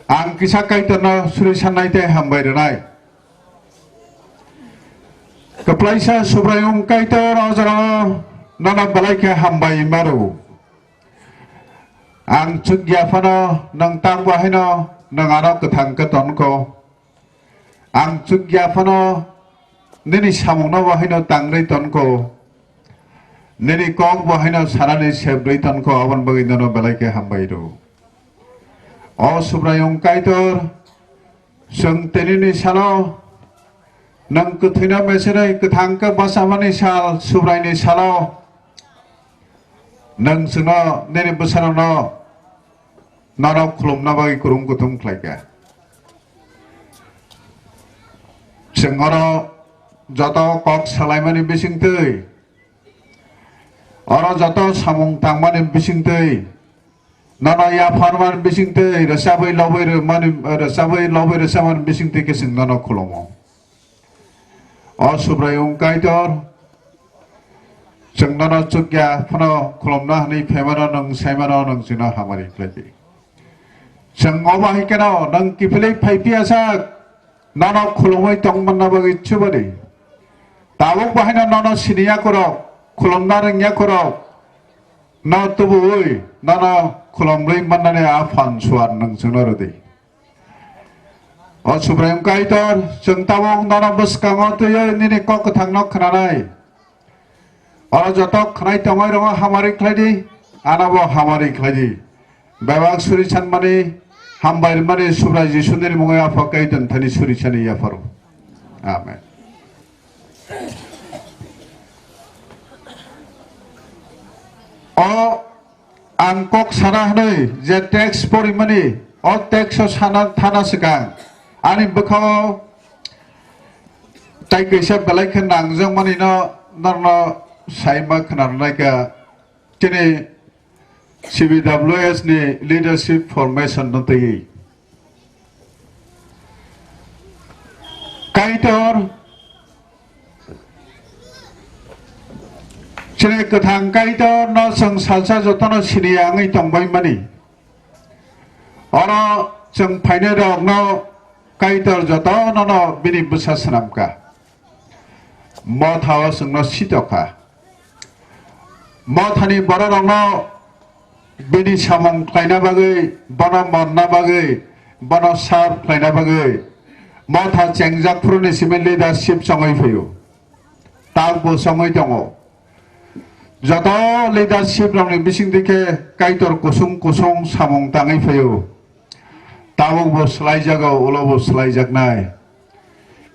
Ang kisa Kaitorno suri sannai tei hambai rwnai. Kwplaisa Subraiyung Kaitor o jorao nono belai khe hambai ma rw. Ang chukya phano nwng tang bo haino nwng ano kwthang khe ton kho. Ang chukya phano nini samungno bo haino tangrwi ton kho. Nini kok bo haino sanani sebrwi ton kho, aboni bagwi nono belai khe hambai rw. O Subraiyung Kaitor, Chwng tinini salo nwng kwthwino mesenwi kwthang khe bwchamani sal Subraini salo nwng chwngno nini bwsarokno nono khulumna bagwi kwrwng kuthum khlaikha. Chwng oro joto kok salaimani bisingtwi, oro joto samung tangmani bisingtwi, nono yapharmani bisingtwi rwchabwi lobwi rwmani, rwchabwi lobwi rwchabmani bisingtwi khe chwng nono khulumo. O Subraiyung Kaitor, chwng nono chukya phano khulumna hwnwi phaimano, nwng saimano, nwng chwngno hamari khlai di. Chwng obo hai kheno nwng kiphilwi phai phiya sak, nono khulumwi tong manna bagwi chubadi. Tabuk bo haino nono siniya khorok, khulumna rwngya khorok, no tubuwi nono khulumwi mannani a phan suar nwng chwngno rwdi. O Subraiyung Kaitor, chwng tabuk nono bwskango twiwi nini kok kwthangno khwnanai. Oro joto khwnai tongwi rongo hamari khlai di, ano bo hamari khlai di. Bebak suri sanmani, hambai rwmani Subrai Jisuni mungwi Apha Kaitor thani suri sani yapharo. Amen. O ang kok sana hwnwi je text porimani, o text o sana thana swkang ani bwkhao tai kaisa belai khe nangjakmani no norno saima khwnarwnaikha. Chini C B W S ni leadership formation no twiwi Kaitor, chini kwthang Kaitor no chwng salsa jotono sini ya wngwi tongbai mani. Oro chwng phainai rok no Kaitor jotono no bini bwsa swnamkha. Motha o chwngno sitokha. Mothani bororokno bini samung khlaina bagwi, bono monna bagwi, bono serve khlaina bagwi motha chengjak phuruni simi leadership chongwi phaio. Takbo chongwi tongo. Joto leadership rokni bisingtwi khe Kaitor kusung kusung samung tangwi phaio. Tabuk bo swlaijago, ulo bo swlaijaknai.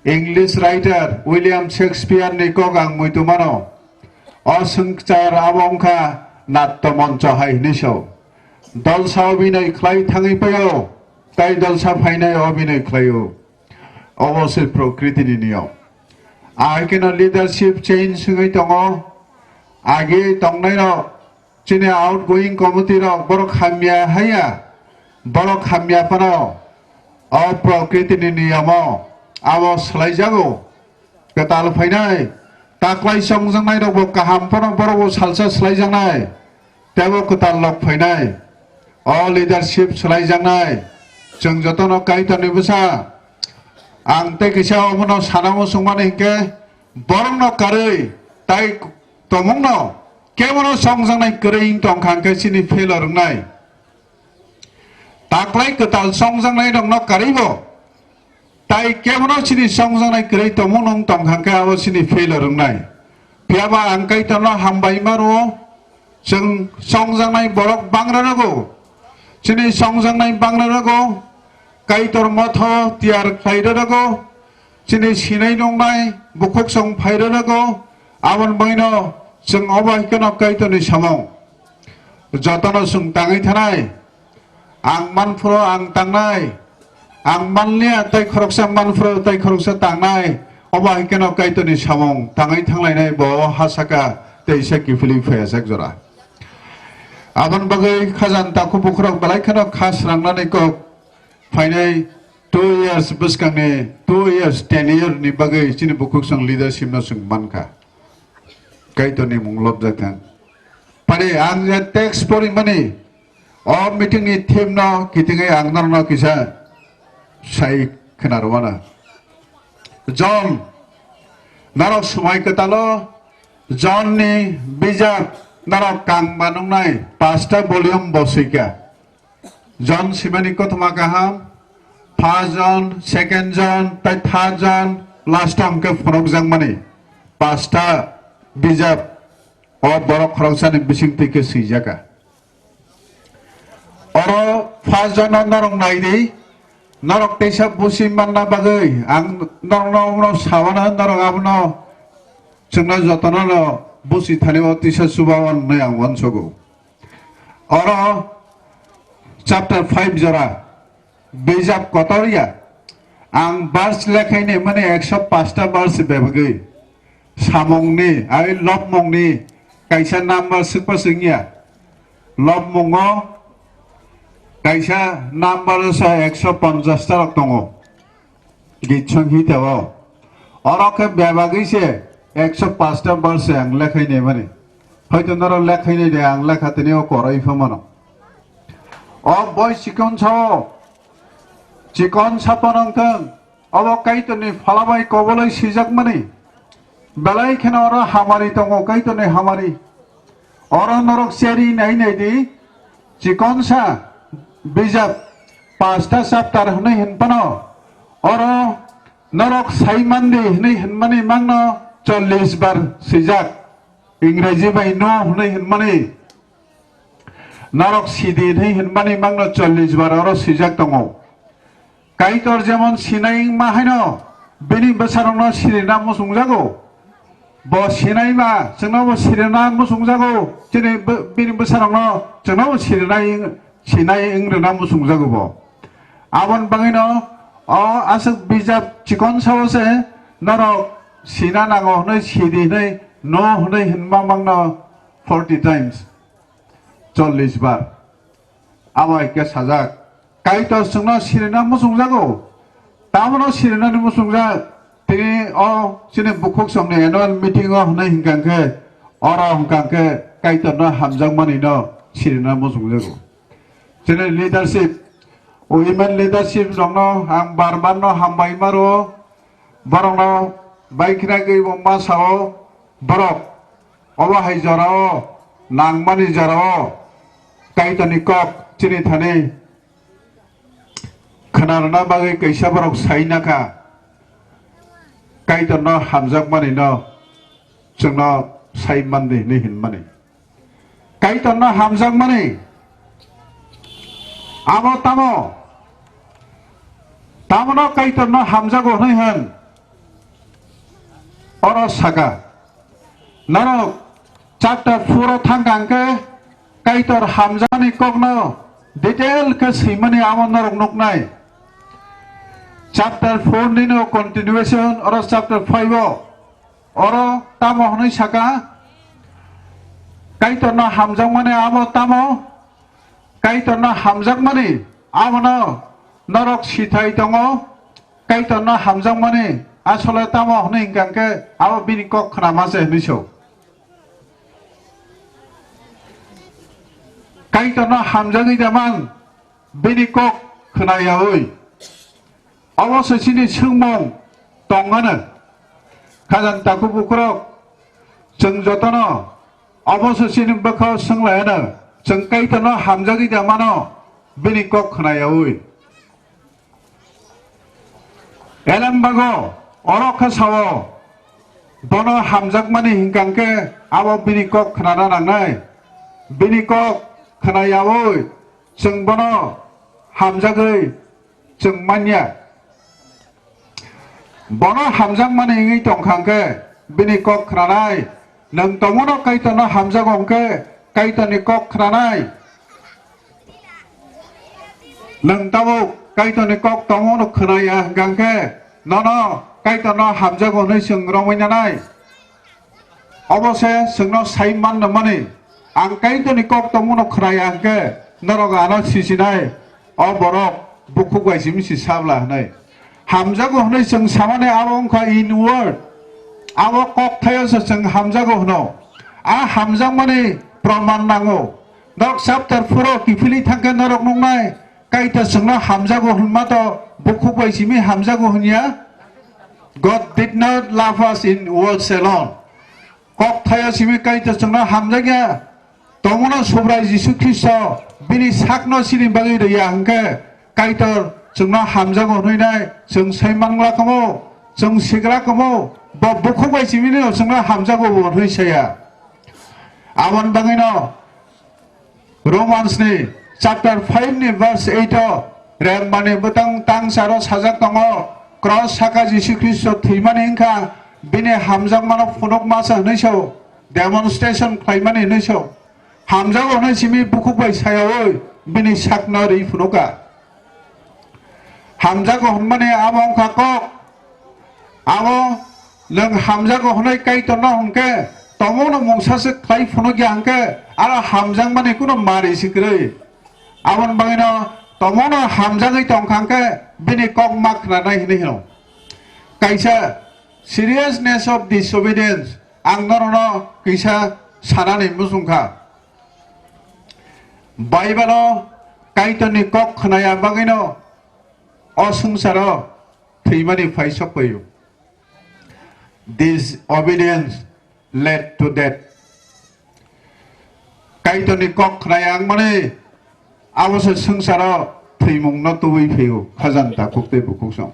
English writer William Shakespeare ni kok ang muitu mano. O swngchar abo wngkha natto moncho hai hwnwi sao. Dolsa obinoi khlai thangwi paio, tai dolsa phainai obinoi khlaio. Obo se prokriti ni niyom. Ahai kheno leadership change wngwi tongo. Agi tongnai rok chini outgoing committee rok borok hamya haya, borok hamya phano o prokriti ni niyomo abo swlaijago. Kwtal phainai, taklai chongjaknai rokbo kaham phano borokbo salsa swlaijaknai, teibo kwtal lok phainai. O leadership swlaijaknai, chwng jotono Kaitorni bwsa. Ang tei kisa omono sana muchungmani hinkhe, borokno karwi tai tomungno kebono chongjaknai kwrwi wng tongkha hinkhe chini failure wngnai. Taklai kwtal chongjaknai rokno karwibo tai kebono chini chongjaknai kwrwi tongmung nung tongkha khe abo chini failure wngnai. Phiyaba ang Kaitorno hambai ma rwo, chwng chongjaknai borok bang rwnago, chini chongjaknai bang rwnago, Kaitor motho tiyar khlai rwnago, chini sinai nungnai bukhuk song phai rwnago, aboni bagwino chwng obo hai kheno Kaitorni samung. Jotono chwng tangwi thanai, ang manphuru ang tangnai, ang manliya tei khoroksa manphuru tei khoroksa tangnai, obo hai kheno Kaitorni samung tangwi thanglainai bo o ha saka tei se kiphilwi phaiya sak jora. Aboni bagwi khajani takhuk bukhurok belai kheno kha srangnani kok phainai two years bwskangni two years ten year ni bagwi chini bukhuk song leadership no chwng mankha. Kaitorni mung lobjak thang. Pare ang je text porimani, o meeting ni theme no kitingwi ang norokno kisa sai khwnarwmana. John, norok swmai kwtalo John ni bijap norok kangma nungnai pasta volume bo swikha. John simani kothoma kaham, first John, second John, tai third John, last o hwnkhe phunukjakmani pasta bijap o borok khoroksani bisingtwi khe swijaka. Oro first John no norok naidi, Norok teisa busi manna bagwi ang norokno uno sawana norok abono chwngno jotono no busi thani o tisa chuba o hwnwi ang uansugo. Oro chapter five jora bijap kotor ya ang verse lekhaini mani ekso paanch ta verse bebagwi samungni ai lobmungni kaisa number swkpa swngya. Lobmungo kaisa number sa ekso ponchas ta rok tongo. Git songhita o. Oro khe bebagwi se ekso paanch ta verse ang lekhai naimani. Hoito norok lekhai nai de ang lekha tini o koroi pha mano. O boi chikon sao. Chikon sapo nang thang. Obo Kaitorni phala bai koboloi sijakmani. Belai kheno oro hamari tongo, Kaitorni hamari. Oro norok cheri nai nai di, chikonsa bijap pasta chapter hwnwi hwn phano, oro norok sai mandi hwnwi hwnmani mangno chollish bar swijak. Ingreji bai no hwnwi hwnmani. Norok sidi hwnwi hwnmani mangno chollish bar oro swijak tongo. Kaitor jemon sinai wngma haino bini bwsarokno sirina muchungjago. Bo sinai ma chwngnobo sirina muchungjago, chini bw-, bini bwsarokno chwngnobo sirinai wng-, sinai wng rwna muchungjago bo. Aboni bagwino o aswk bijap chikon sao se norok sina nango hwnwi sidi hwnwi no hwnwi hwnma mangno forty times. Chollish bar. Abo hai khe sajak. Kaitor chwngno sirina muchungjago. Tamono sirinani muchungjak. Tini o chini bukhuk songni annual meeting o hwnwi hwnkha khe, oro hwnkha khe Kaitorno hamjakmani no sirina muchungjago. Chini leadership, women leadership rokno ang bar bar no hambai maro. Borokno bai khna gwi bo ma sao, borok obo hai jorao nangmani jorao Kaitorni kok chini thani khna rwna bagwi kaisa borok sai nakha, Kaitorno hamjakmani no chwngno sai mandi hinwi hinmani. Kaitorno hamjakmani abo tamo? Tamono Kaitorno hamjago hwnwi hwn? Oro saka. Norok chapter four o thangkha hwnkhe Kaitor hamjakmani kokno detail khe swimani amo norok nuknai. Chapter four nino continuation oro chapter five o. Oro tamo hwnwi saka, Kaitorno hamjakmani abo tamo? Kaitorno hamjakmani abono norok sithai tongo. Kaitorno hamjakmani asole tamo hwnwi hwnkha khe abo bini kok khnama se hwnwi so. Kaitorno hamjagwi da man bini kok khna yaui. Obo se chini swngmung tong ano. Khajang takhuk bukhurok, chwng jotono obo se chini bwkhao swnglai ano, chwng Kaitorno hamjagwi da mano bini kok khna yaui. Elembago oro khe sao, bono hamjakmani hwnkha khe abo bini kok khnana nangnai. Bini kok khna yaui chwng bono hamjagwi chwng manya. Bono hamjakmani wngwi tongkha hwnkhe bini kok khnanai. Nwng tongmano Kaitorno hamjago hwnkhe Kaitorni kok khnanai. Nwng tabuk Kaitorni kok tongmano khwnaya hwnkha hwnkhe nono Kaitorno hamjago hwnwi chwng romwi nanai. Obo se chwngno sai manna mani, ang Kaitorni kok tongmano khnaya hwnkhe norok ano sisinai, o borok bukhuk bai simi si sabla hwnwi. Hamjago hwnwi chwng samani abo wngkha inward, abo kok thaio se chwng hamjago hwno. A hamjakmani proman nango. Norok chapter four o kiphilwi thangkhe norok nuknai, Kaitor chwngno hamjago hwnma to bukhuk bai simi hamjago hwnya. God did not love us in words alone. Kok thaio simi Kaitor chwngno hamjakya. Tongmano Subrai Jisu Khristo bini sakno chini bagwi rwya hwnkhe Kaitor chwngno hamjago hwnwi nai chwng sai mangla kamo, chwng sigra kamo, bo bukhuk bai simi no chwngno hamjago bo hwnwi saya. Aboni bagwino Romans ni chapter five ni verse eight o Rembani bwtang tangsaro sajak tongo, cross saka Jisu Khristo thwimani wngkha, bini hamjakmano phunukma se hwnwi sao, demonstration khlaimani hwnwi sao. Hamjago hwnwi simi bukhuk bai sayaui bini sakno rwi phunukha. Hamjago hwnmani abo wngkha kok. Abo nwng hamjago hwnwi Kaitorno hwnkhe, tomono mungsa se khlai phunukya hwnkhe, aro hamjakmani kuno mari se kwrwi. Aboni bagwino tomono hamjagwi tongkha hwnkhe, bini kok ma khnanai hwnwi hino. Kaisa seriousness of disobedience, ang norokno kisa sanani muchungkha. Bible-o Kaitorni kok khnaya bagwino o swngcharo thwimani phai sokpaio. Disobedience led to death. Kaitorni kok khnaya wngmani abo se swngcharo thwimungno tubui phio, khajanta khuktwi bukhuksong.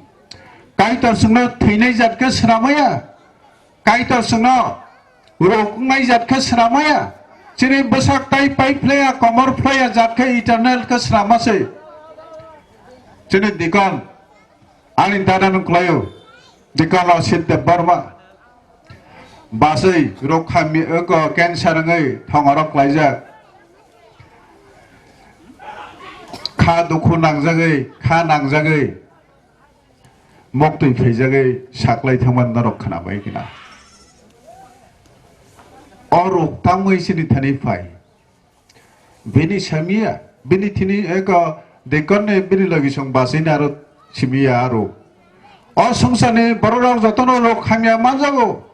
Kaitor chwngno thwinai jat khe swnamaya. Kaitor chwngno rok wngnai jat khe swnamaya. Chini bwsak tai pai phlaiya, komor phlaiya jat khe eternal khe swnama se. Chini dikon, ani dada nung khlaio, dikon Osit Debbarma. Basui rok khamya, oko cancer wngwi thongorok klaijak. Kha dukhu nangjagwi, kha nangjagwi. Moktwi phaijagwi saklai thangmani norok khwnabai khna. O rok tangwi chini thani phai. Bini samiya, bini thini eko dekonne bini logi song basini aro simiya aro. O songsarni bororok jotono rok hamya manjago.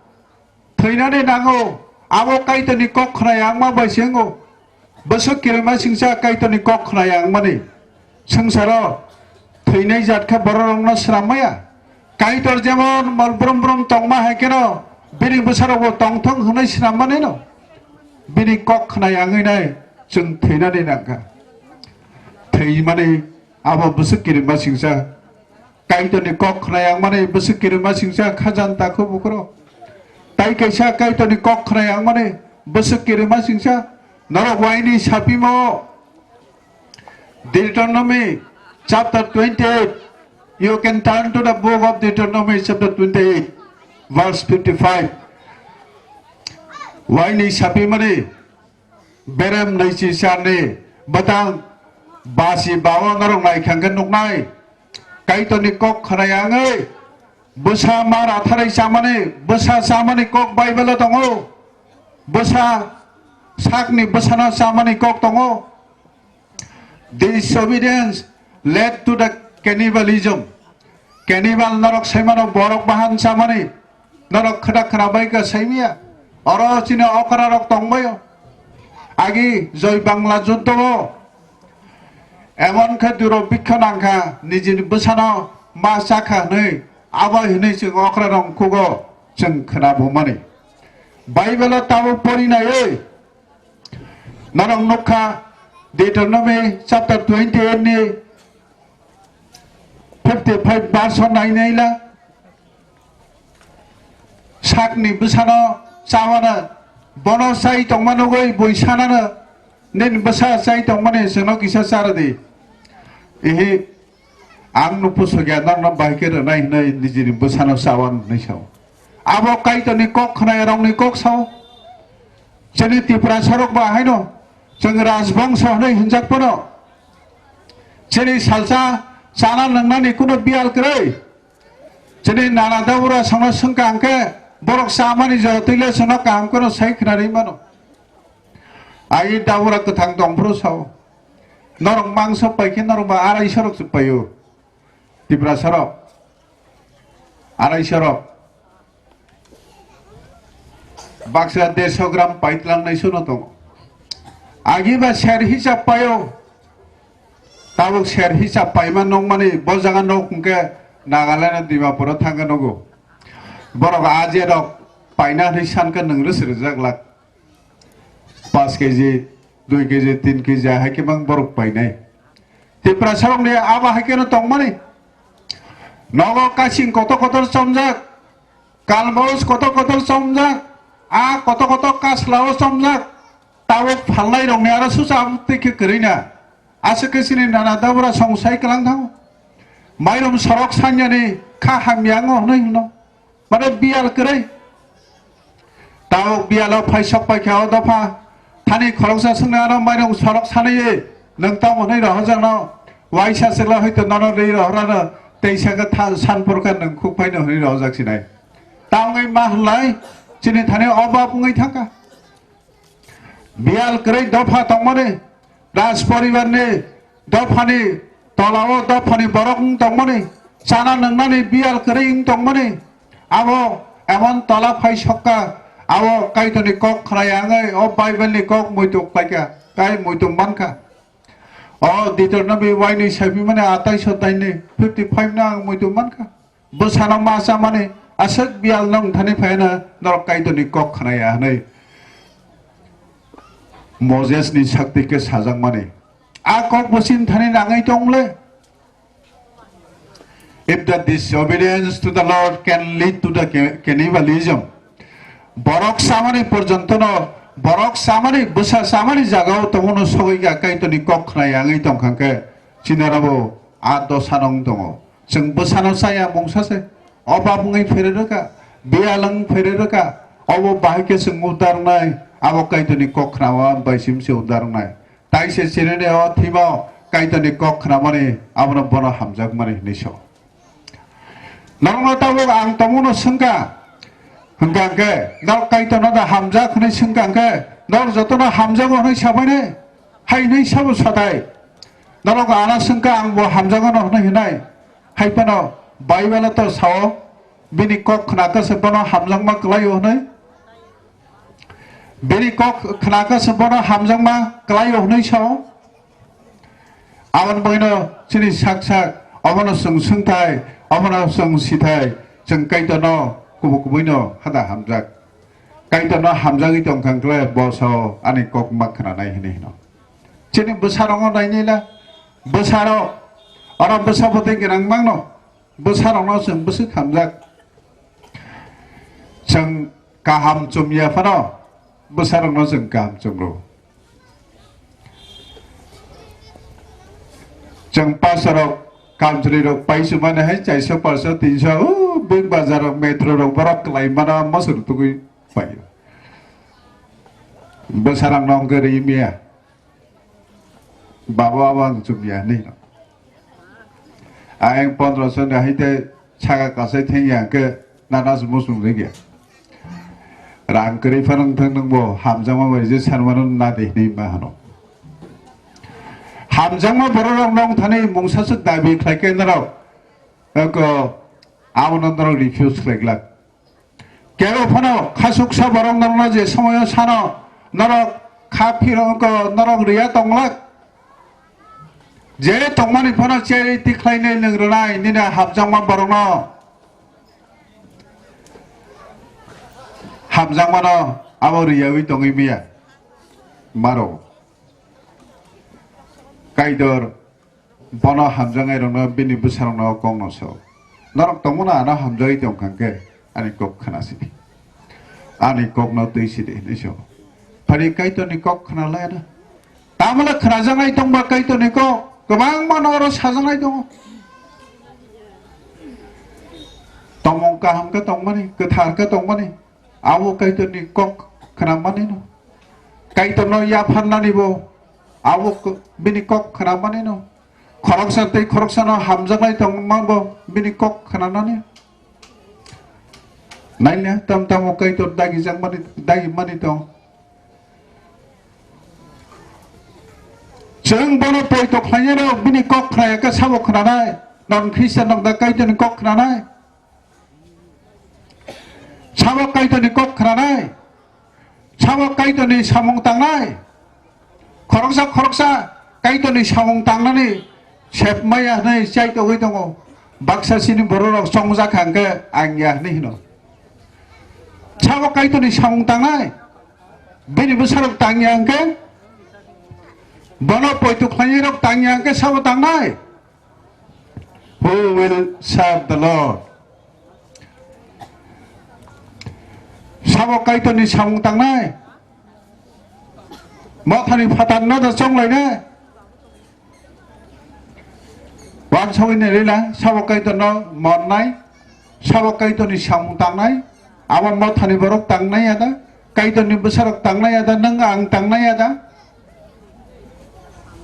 Thwinani nango, abo Kaitorni kok khnaya wngma bai se wngo. Bwswk kirima singsa Kaitorni kok khnaya wngmani. Swngcharo thwinai jat khe bororokno swnam maya. Kaitor jemon mol brum brum tongma hai kheno bini bwsarokbo tongthong hwnwi swnam manino. Bini kok khnaya wngwi nai chwng thwinani nangkha. Thwimani abo bwswk kirima singsa. Kaitorni kok khnaya wngmani bwswk kirima singsa khajan takhu bukhro. Tai kaisa Kaitorni kok khnaya wngmani bwswk kirima singsa norok waini sapimo Deuteronomy chapter twenty-eight. You can turn to the book of Deuteronomy chapter twenty-eight, verse fifty-five. Waini sapimani berem naichi charni bwtang basi bao norok nai khangkhe nuknai. Kaitorni kok khnaya wngwi bwsa ma ratharwi chamani, bwsa chamani kok Bible-o tongo. Bwsa sakni bwsano chamani kok tongo. Disobedience led to the cannibalism. Cannibal norok saimano borok bahan chamani. Norok khwda khwna bai kha saimiya. Oro chini okra rok tongbaio. Agi joi Bangla juddo o emon khe duro bikha nangkha nijini bwsano ma chakha hwnwi abo hwnwi chwng okra rok khugo chwng khwna bumani. Bible o tabuk pori naiwi norok nukha Deuteronomy chapter twenty-eight ni fifty-five verse o nai naila. Sakni bwsano chawana bono chai tongma nugwi bui sanano nini bwsa chai tongmani chwngno kisa chara di. Ihi ang no pusugya norno bahai khe rwnai hwnwi nijini bwsano chawan hwnwi sao. Abo Kaitorni kok khwnai rokni kok sao. Chini Tiprasa rok ba haino chwng rajbongso hwnwi hinjak phano chini salsa chana nwngnani kuno biyal kwrwi. Chini nana dabura sono swngkha hwnkhe borok chamani jora twile sono kaham kheno sai khwnarwi mano. Ai dabura kwthang tongphuru sao. Norok mangso paikhe norok ba arai sorok se paio. Tiprasa rok. Arai sorok. Baksa derso gram paitlangnai sono tongo. Agi ba ser hisab paio. Tabuk ser hisab paima nokmani bo jaga nok hwnkhe Nagaland Dimapur o thangkhe nogo. Borok aje rok paina hwnwi sankhe nwng rwsrwjak lak. Paanch kg, dui kg, tin kg hai khe mang borok painai. Tiprasa rokni abo hai kheno tongmani. Nogo kasing kotor kotor chomjak, kalmos kotor kotor chomjak, a kotor kotor kaslao chomjak, tabuk phalnai rokni aro susa twi khe kwrwina. Aswk khe chini nana dabra song sai kwlang thango. Mairum sorok sanyani kha hamya wngo hwnwi hwno. Mane biyal kwrwi. Tabuk biyalo phai sok pai kha o dopha. Thani khoroksa swngna ano mairum sorok sanwi nwng tamo hwnwi rohorjakno. Waisa chwla hoito nono rwi rohorano teisa khe tha-, san porkar nwng khuk phaino hwnwi rohorjak sinai. Ta wngwi ma hwnlai chini thani obab wngwi thangkha. Biyal kwrwi dopha tongmani, raj poribarni dophani tolao dophani borok wng tongmani, chana nwngnani biyal kwrwi wng tongmani, abo emon tola phai sokka, abo Kaitorni kok khna ya wngwi o Bible ni kok muitu khlaikha, tai muitu mankha. O Deuteronomy waini saimani atais adhyayni fifty five no ang muitu mankha. Bwsano ma chamani aswk biyal nwng thani phaina norok Kaitorni kok khna ya hwnwi Moses ni sakti khe sajakmani. A kok bo chini thani nangwi tong le. If the disobedience to the Lord can lead to the ca-, cannibalism, borok samani porjontono, borok samani, bwsa samani jagao tongmano sogwi kha Kaitorni kok khna ya wngwi tong kha khe, chini oro bo a dosa no wng tongo. Chwng bwsano chaya mungsa se, obab wngwi phere rwkha, biyal wng phere rwkha, obo bahai khe chwng udar wngnai, abo Kaitorni kok khna o bai sim se udar wngnai. Tai se chini o thima o Kaitorni kok khnamani abono bono hamjakmani hwnwi sao. Norokno tabuk ang tongmano swngkha, hwnkha hwnkhe norok Kaitorno da hamjak hwnwi swngkha hwnkhe norok jotono hamjago hwnwi sabainai, hai hwnwi sabo satai. Norok ano swngkha ang bo hamjagono hwnwi hwnai, hai phano Bible-o to sao, bini kok khnakhe se bono hamjakma kwlaio hwnwi. Bini kok khnakhe se bono hamjakma kwlaio hwnwi sao. Aboni bagwino chini sak sak obono chwng swngthai, obono chwng sithai, chwng Kaitorno kubui kubuino hada hamjak. Kaitorno hamjagwi tongkha hwnkhe bo sao ani kok ma khnanai hwnwi hino. Chini bwsarokno nainai la, bwsarok, oro bwsa bwtwi gwnang mangno. Bwsarokno chwng bwswk hamjak. Chwng kaham chumya phano bwsarokno chwng kaham chumrw. Chwng pasarok, kamchwlwirok pai chumani hai chaiso, parso, tinso, o big bazarrok, metrorok borok kwlai mano mosor tugwi paio. Bwsarokno wngkhe ri maya. Baba, abo ang chumya hinwi no. Ayang pondro so ni hai tei saka kasai thengya hwnkhe nana se muchung rikya. Rang kwrwi phano wngthang nwng bo hamjakma bai je sanmano na de hinwi ma hano. Hamjakma borok rok nong thani mungsa swk dabi khlai khe norok, eko, abono norok refuse khlai glak. Kebo phano khasuksa borok norokno je somoyo sano norok kha phiro wngkha, norok riya tonglak. Je tongmani phano cherwi tikhlainai nwng rwnai nini hamjakma borokno. Hamjakmano abo riyawi tongwi maya. Maro. Kaitor. Bono hamjaknairokno bini bwsarokno o kokno sao. Norok tongmano ano hamjagwi tongkha hwnkhe ani kok khna sidi. Ani kokno twi sidi hinwi sao. Phari Kaitorni kok khna laya na. Tamole khnajaknai tongba Kaitorni kok kwbangma no oro sajaknai tongo. Tongmung kaham khe tongmani, kwthar khe tongmani. Abo Kaitorni kok khna manino. Kaitorno yapharnanibo abo k-, bini kok khna manino. Khoroksa tei khoroksano hamjaknai tongmabo bini kok khnanani. Naile tam tamo Kaitor dagijak mani, dagi mani tong. Chwng bono poito khlainai rok bini kok khnaya khe sabo khnanai. Non Khristian rok da Kaitorni kok khnanai. Sabo Kaitorni kok khnanai, sabo Kaitorni samung tangnai, khoroksa khoroksa Kaitorni samung tangnani sep maya hwnwi chai togwi tongo. Baksa chini bororok chongjak kha hwnkhe ang ya hwnwi hino. Sabo Kaitorni samung tangnai, bini bwsarok tangya hwnkhe, bono poito khlainai rok tangya hwnkhe sabo tangnai. Who will serve the Lord? Sabo Kaitorni samung tangnai? Mothani phatarno da chonglainai? Sogwi ni rila, sabo Kaitorno monnai, sabo Kaitorni samung tangnai, abo mothani borok tangnai ya da, Kaitorni bwsarok tangnai ya da, nwng ang tangnai ya da?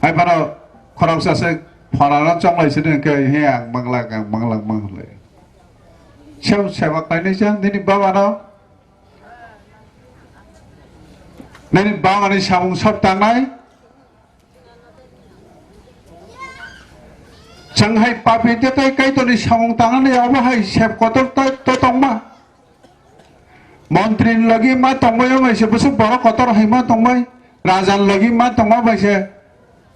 Hai phano khoroksa se phorano chonglai sini khe, he ang manglak, ang manglak, manglak. Sebo seba kainai sa, nini babano, nini babani samung sab tangnai. Chwng hai papi tei Kaitorni samung tangnani obo hai sep kotor to, to tongma. Montri ni logi ma tongbai bai se bwswk borok kotor hai ma tongbai. Raja ni logi ma tongma bai se.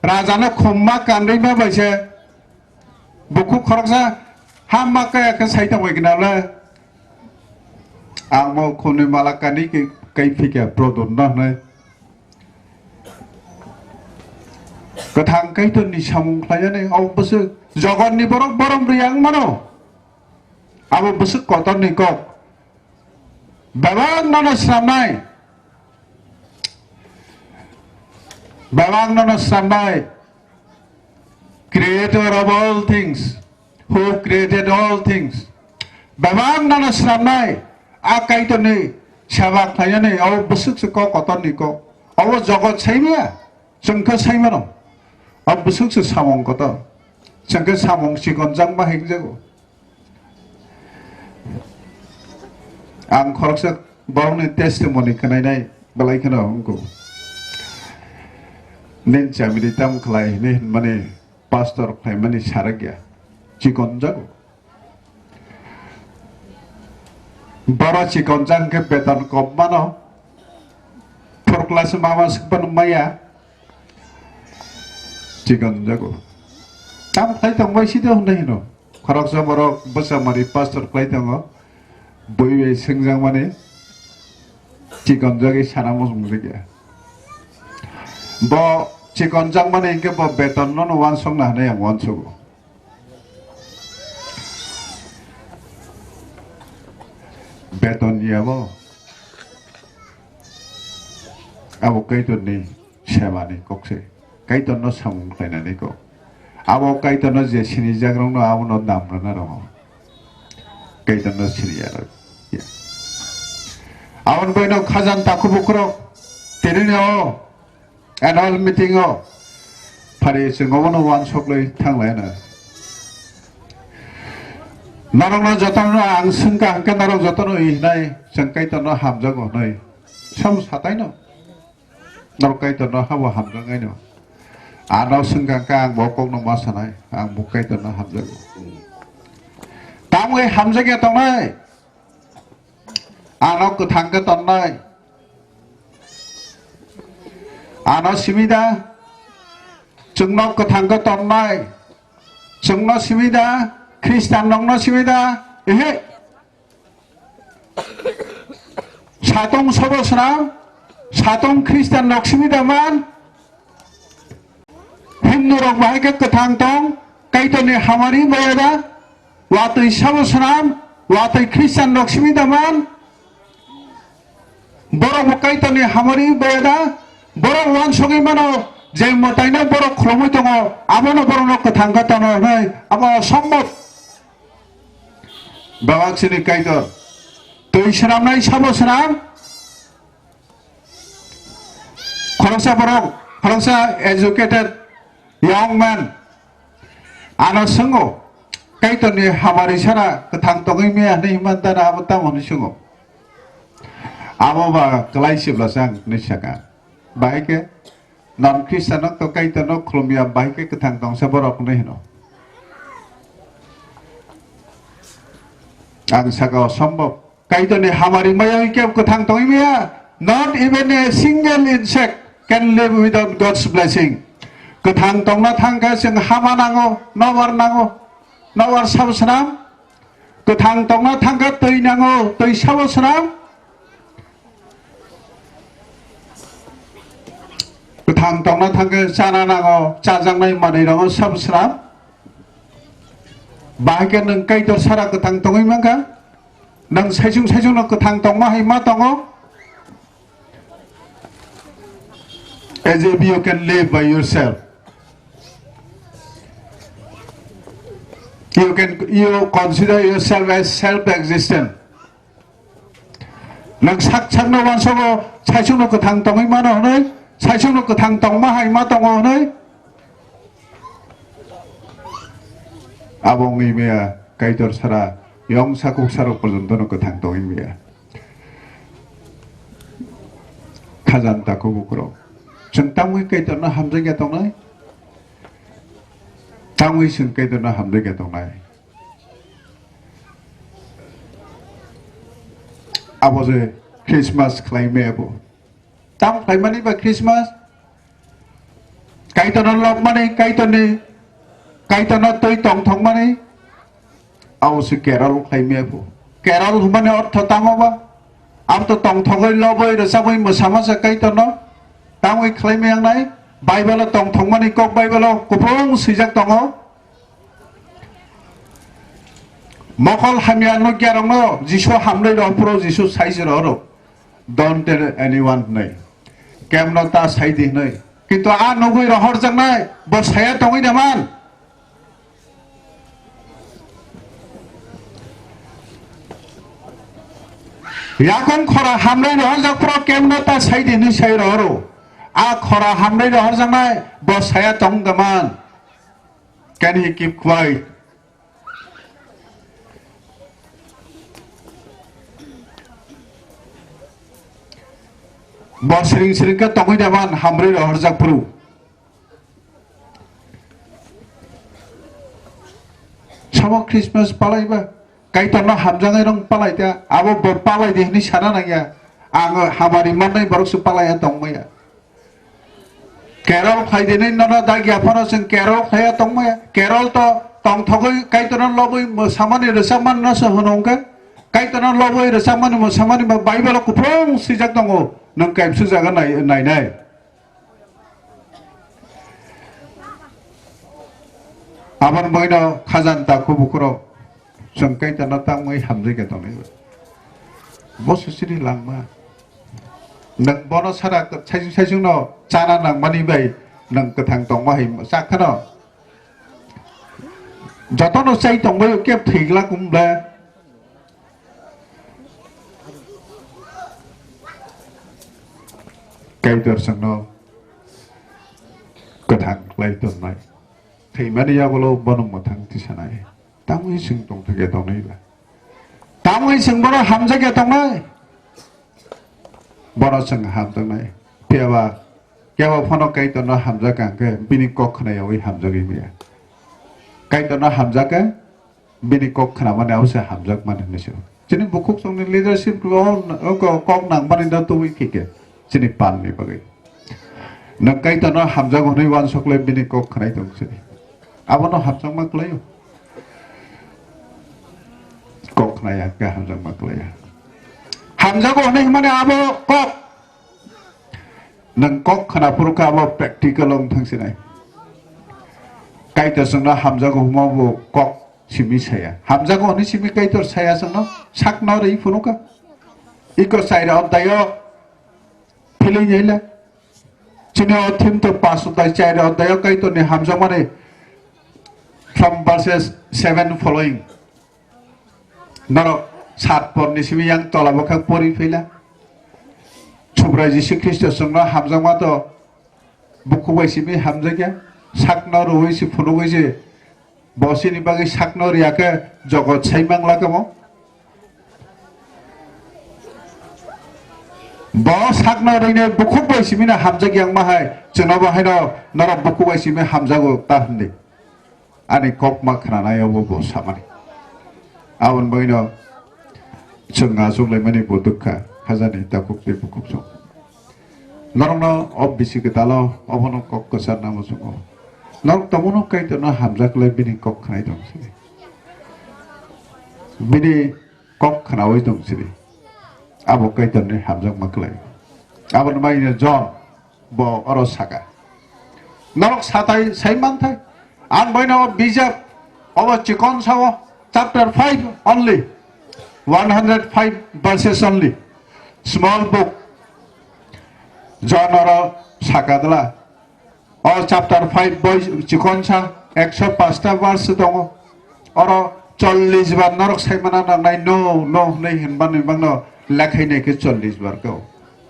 Raja no khum ma kanrwi ma bai se. Bukhuk khoroksa ha ma kaya khe sai tongbai kina le. Ang mo khumni mala kani ke kai phikya prodon na hnai. Kwthang Kaitorni samung khlainani, o bwswk jogotni borok borom rwya wng mano. Abo bwswk kotorni kok. Bebak nono swnamnai. Bebak nono swnamnai. Creator of all things, who created all things. Bebak nono swnamnai. A Kaitorni seba khlainani, o bwswk se kok kotorni kok. Obo jogot saimaya. Chwng khe sai mano, o bwswk se samung kotor. Chwng khe samung chikonjakma hingjago. Ang khoroksa borokni testimony khnainai belai kheno wngkho. Nini chamiri tam khlai hinwi hinmani pastor khlaimani sarakya. Chikonjago. Boro chikonjak hwnkhe beton kom mano. Four class mama swkphano maya. Chikonjago. Tam khlai tongbai sidi hwnwi hino. Khoroksa borok bwsa mari pastor khlai tongo. Bui bai swngjakmani chikonjagwi sana muchungjak ya. Bo chikonjakmani hwnkhe bo beton nono uansukna hwnwi ang uansugo. Beton ya bo. Abo Kaitorni sebani kok se. Kaitorno samung khlainani kok. Abo Kaitorno je sinijakrokno abono dam rwna rwngo. Kaitorno siniya rw-, ya. Aboni bagwino khajani takhuk bukhurok tinini o annual meeting o phari chwng obono uansuklwi thanglaina. Norokno jotono ang swngkha hwnkhe norok jotono hinai chwng Kaitorno hamjago hinwi sam sataino. Norok Kaitorno habo hamjaknaino. Ano swngkha hwnkhe ang bo kokno ma sanai, ang bo Kaitorno hamjago. Tamwi hamjakya tongnai. Ano kwthang khe tonnai. Ano simi da. Chwngno kwthang khe tonnai. Chwngno simi da. Khristan rokno simi da. Ehe. Satong sobo swnam. Satong Khristan rok simi da man. Hindu rok bahai khe kwthang tong, Kaitorni hamari baya da, watwi sabo swnam, watwi Khristan rok simi da man. Borok bo Kaitorni hamari baya da, borok uansugwi mano, je mwtaino borok khulumwi tongo, abono borokno kwthang khe tono hwnwi, abo osombhob. Bebak sini Kaitor, twi swnamnai sabo swnam, Khoroksa borok, khoroksa educated young man ano swngo, Kaitorni hamari sara kwthang tongwi maya hwnwi himma dana abo tamo hwnwi swngo. Abo ba kwlai sibla se ang hwnwi saka. Bahai khe non Khristianno to Kaitorno khulumya bahai khe kwthang tongsa borok hwnwi hino. Ang saka osombhob. Kaitorni hamari maya hwnkhe kwthang tongwi maya. Not even a single insect can live without God's blessing. Kwthang tongna thangkhe chwng hama nango, nobar nango, nobar sabo swnam. Kwthang tongna thangkhe twi nango, twi sabo swnam. Kwthang tongna thangkhe chana nango, chajaknai manwi nango sabo swnam. Bahai khe nwng Kaitor sara kwthang tongwi mankha. Nwng saichung saichungno kwthang tongma hai ma tongo. As if you can live by yourself. You can, you consider yourself as self-existent. Nwng sak sakno uansogo, saichungno kwthang tongwi mano hwnwi, saichungno kwthang tongma hai ma tongo hwnwi. Abo wngwi maya Kaitor sara, yong sakuk sarok porjontono kwthang tongwi maya. Khajani takhuk bukhurok. Chwng tamwi Kaitorno hamjakya tongnai? Tamwi chwng Kaitorno hamjakya tongnai? Abo je Christmas khlai maya bo. Tam khlaimani ba Christmas? Kaitorno lobmani, Kaitorni, Kaitorno twi tongthokmani, abo se carol khlai maya bo. Carol hwnmani ortho tamo ba? Abo to tongthogwi, lobwi, rwchabwi, mwsama se Kaitorno. Tamwi khlai maya wngnai? Bible-o tongthokmani kok Bible-o kupulung swijak tongo. Mokol hamya nukya rokno Jisu hamrwi rw phuru Jisu saisi rw rw. Don't tell anyone hwnwi. Kemno ta sai di hwnwi. Kintu a nugwi rohorjaknai bo saya tongwi naman? Yakung khora hamrwi rohorjak phuru kemno ta sai di hwnwi sai rohoro. A khora hamrwi rohorjaknai bo saya tong naman? Can he keep quiet? Bo siring siring khe tongwi naman hamrwi rohorjak phuru. Samo Christmas palaiba, Kaitorno hamjaknai rok palai ta, abo bo palai di hwnwi sana nangya. Ang hamari mannai borok se palaiya tongmaya. Carol khlai dinai nono dagya phano chwng carol khlaiya tongmaya. Carol to tongthogwi Kaitorno lobwi mwsamani rwchapmani no se hwno hwnkhe. Kaitorno lobwi rwchapmani mwsamani ba Bible-o kupulung swijak tongo. Nwng kaimsu jaga nai-, nainai. Aboni bagwino khajani takhuk bukhurok chwng Kaitorno tangwi hamjakya tongnai. Bo se chini langma. Nwng bono sara saisung saisungno chana nangmani bai nwng kwthang tongma hai chak kheno. Jotono chai tongbaio kebo thwi glak wng ble. Kaitor chwngno kwthang khlai tonnai. Thwimani yagulo bono mwthang tisanai. Tamwi chwng tongthokya tongnai ba? Tamwi chwng bono hamjakya tongnai? Bono chwng hamjaknai. Phiya ba kebo phano Kaitorno hamjak kha hwnkhe bini kok khnayawi hamjagwi maya. Kaitorno hamjak khe bini kok khnamani abo se hamjakmani hinwi se. Chini bukhuk chwngni leadership o, o ko-, kok nangmani no tubui khe khe chini palni bagwi. Nwng Kaitorno hamjago hwnwi uansuk le bini kok khnai tong sini. Abono hamjakma kwlaio. Kok khnai ya khe hamjakma kwlaiya. Hamjago hwnwi hwnmani abo kok. Nwng kok khna phuru khe abo practical wng thang sinai. Kaitor chwngno hamjago hwnma bo kok simi saya. Hamjago hwnwi simi Kaitor saya chwngno sakno rwi phunukha. Iko chaira oddayo feeling hila. Chini o thim to paso tai chaira oddayo Kaitorni hamjakmani from verses seven following. Norok sat porni simi yang tola bwkha pori phaila. Subrai Jisu Khristo chwngno hamjakma to bukhuk bai simi hamjakya. Sakno rwui se phunugui se bo chini bagwi sakno riya khe jogot sai mangla kamo. Bo sakno rwinai bukhuk bai simi na hamjak yang ma hai chwngno bo haino norok bukhuk bai simi hamjago ta hwnwi. Ani kokma khnanai obo bo samani. Aboni bagwino chwng achuk laimani bo dukha, hajani takhuk tei bukhuk song. Norokno o bisi kwtalo obono kok kwcharna muchungo. Norok tomono Kaitorno hamjak lai bini kok khnai tong sini. Bini kok khnaui tong sini. Abo Kaitorni hamjakma kwlai. Aboni bagwino John bo oro saka. Norok satai sai manthai. Ang boino bijap obo chikon sao chapter five only. One hundred five verses only. Small book. John oro sakadla. O chapter five boi chikon sa ekso paanch ta verse tongo. Oro chollish bar norok saimana nangnai, no, no hwnwi hinba nwibangno lekhainai khe chollish bar khe.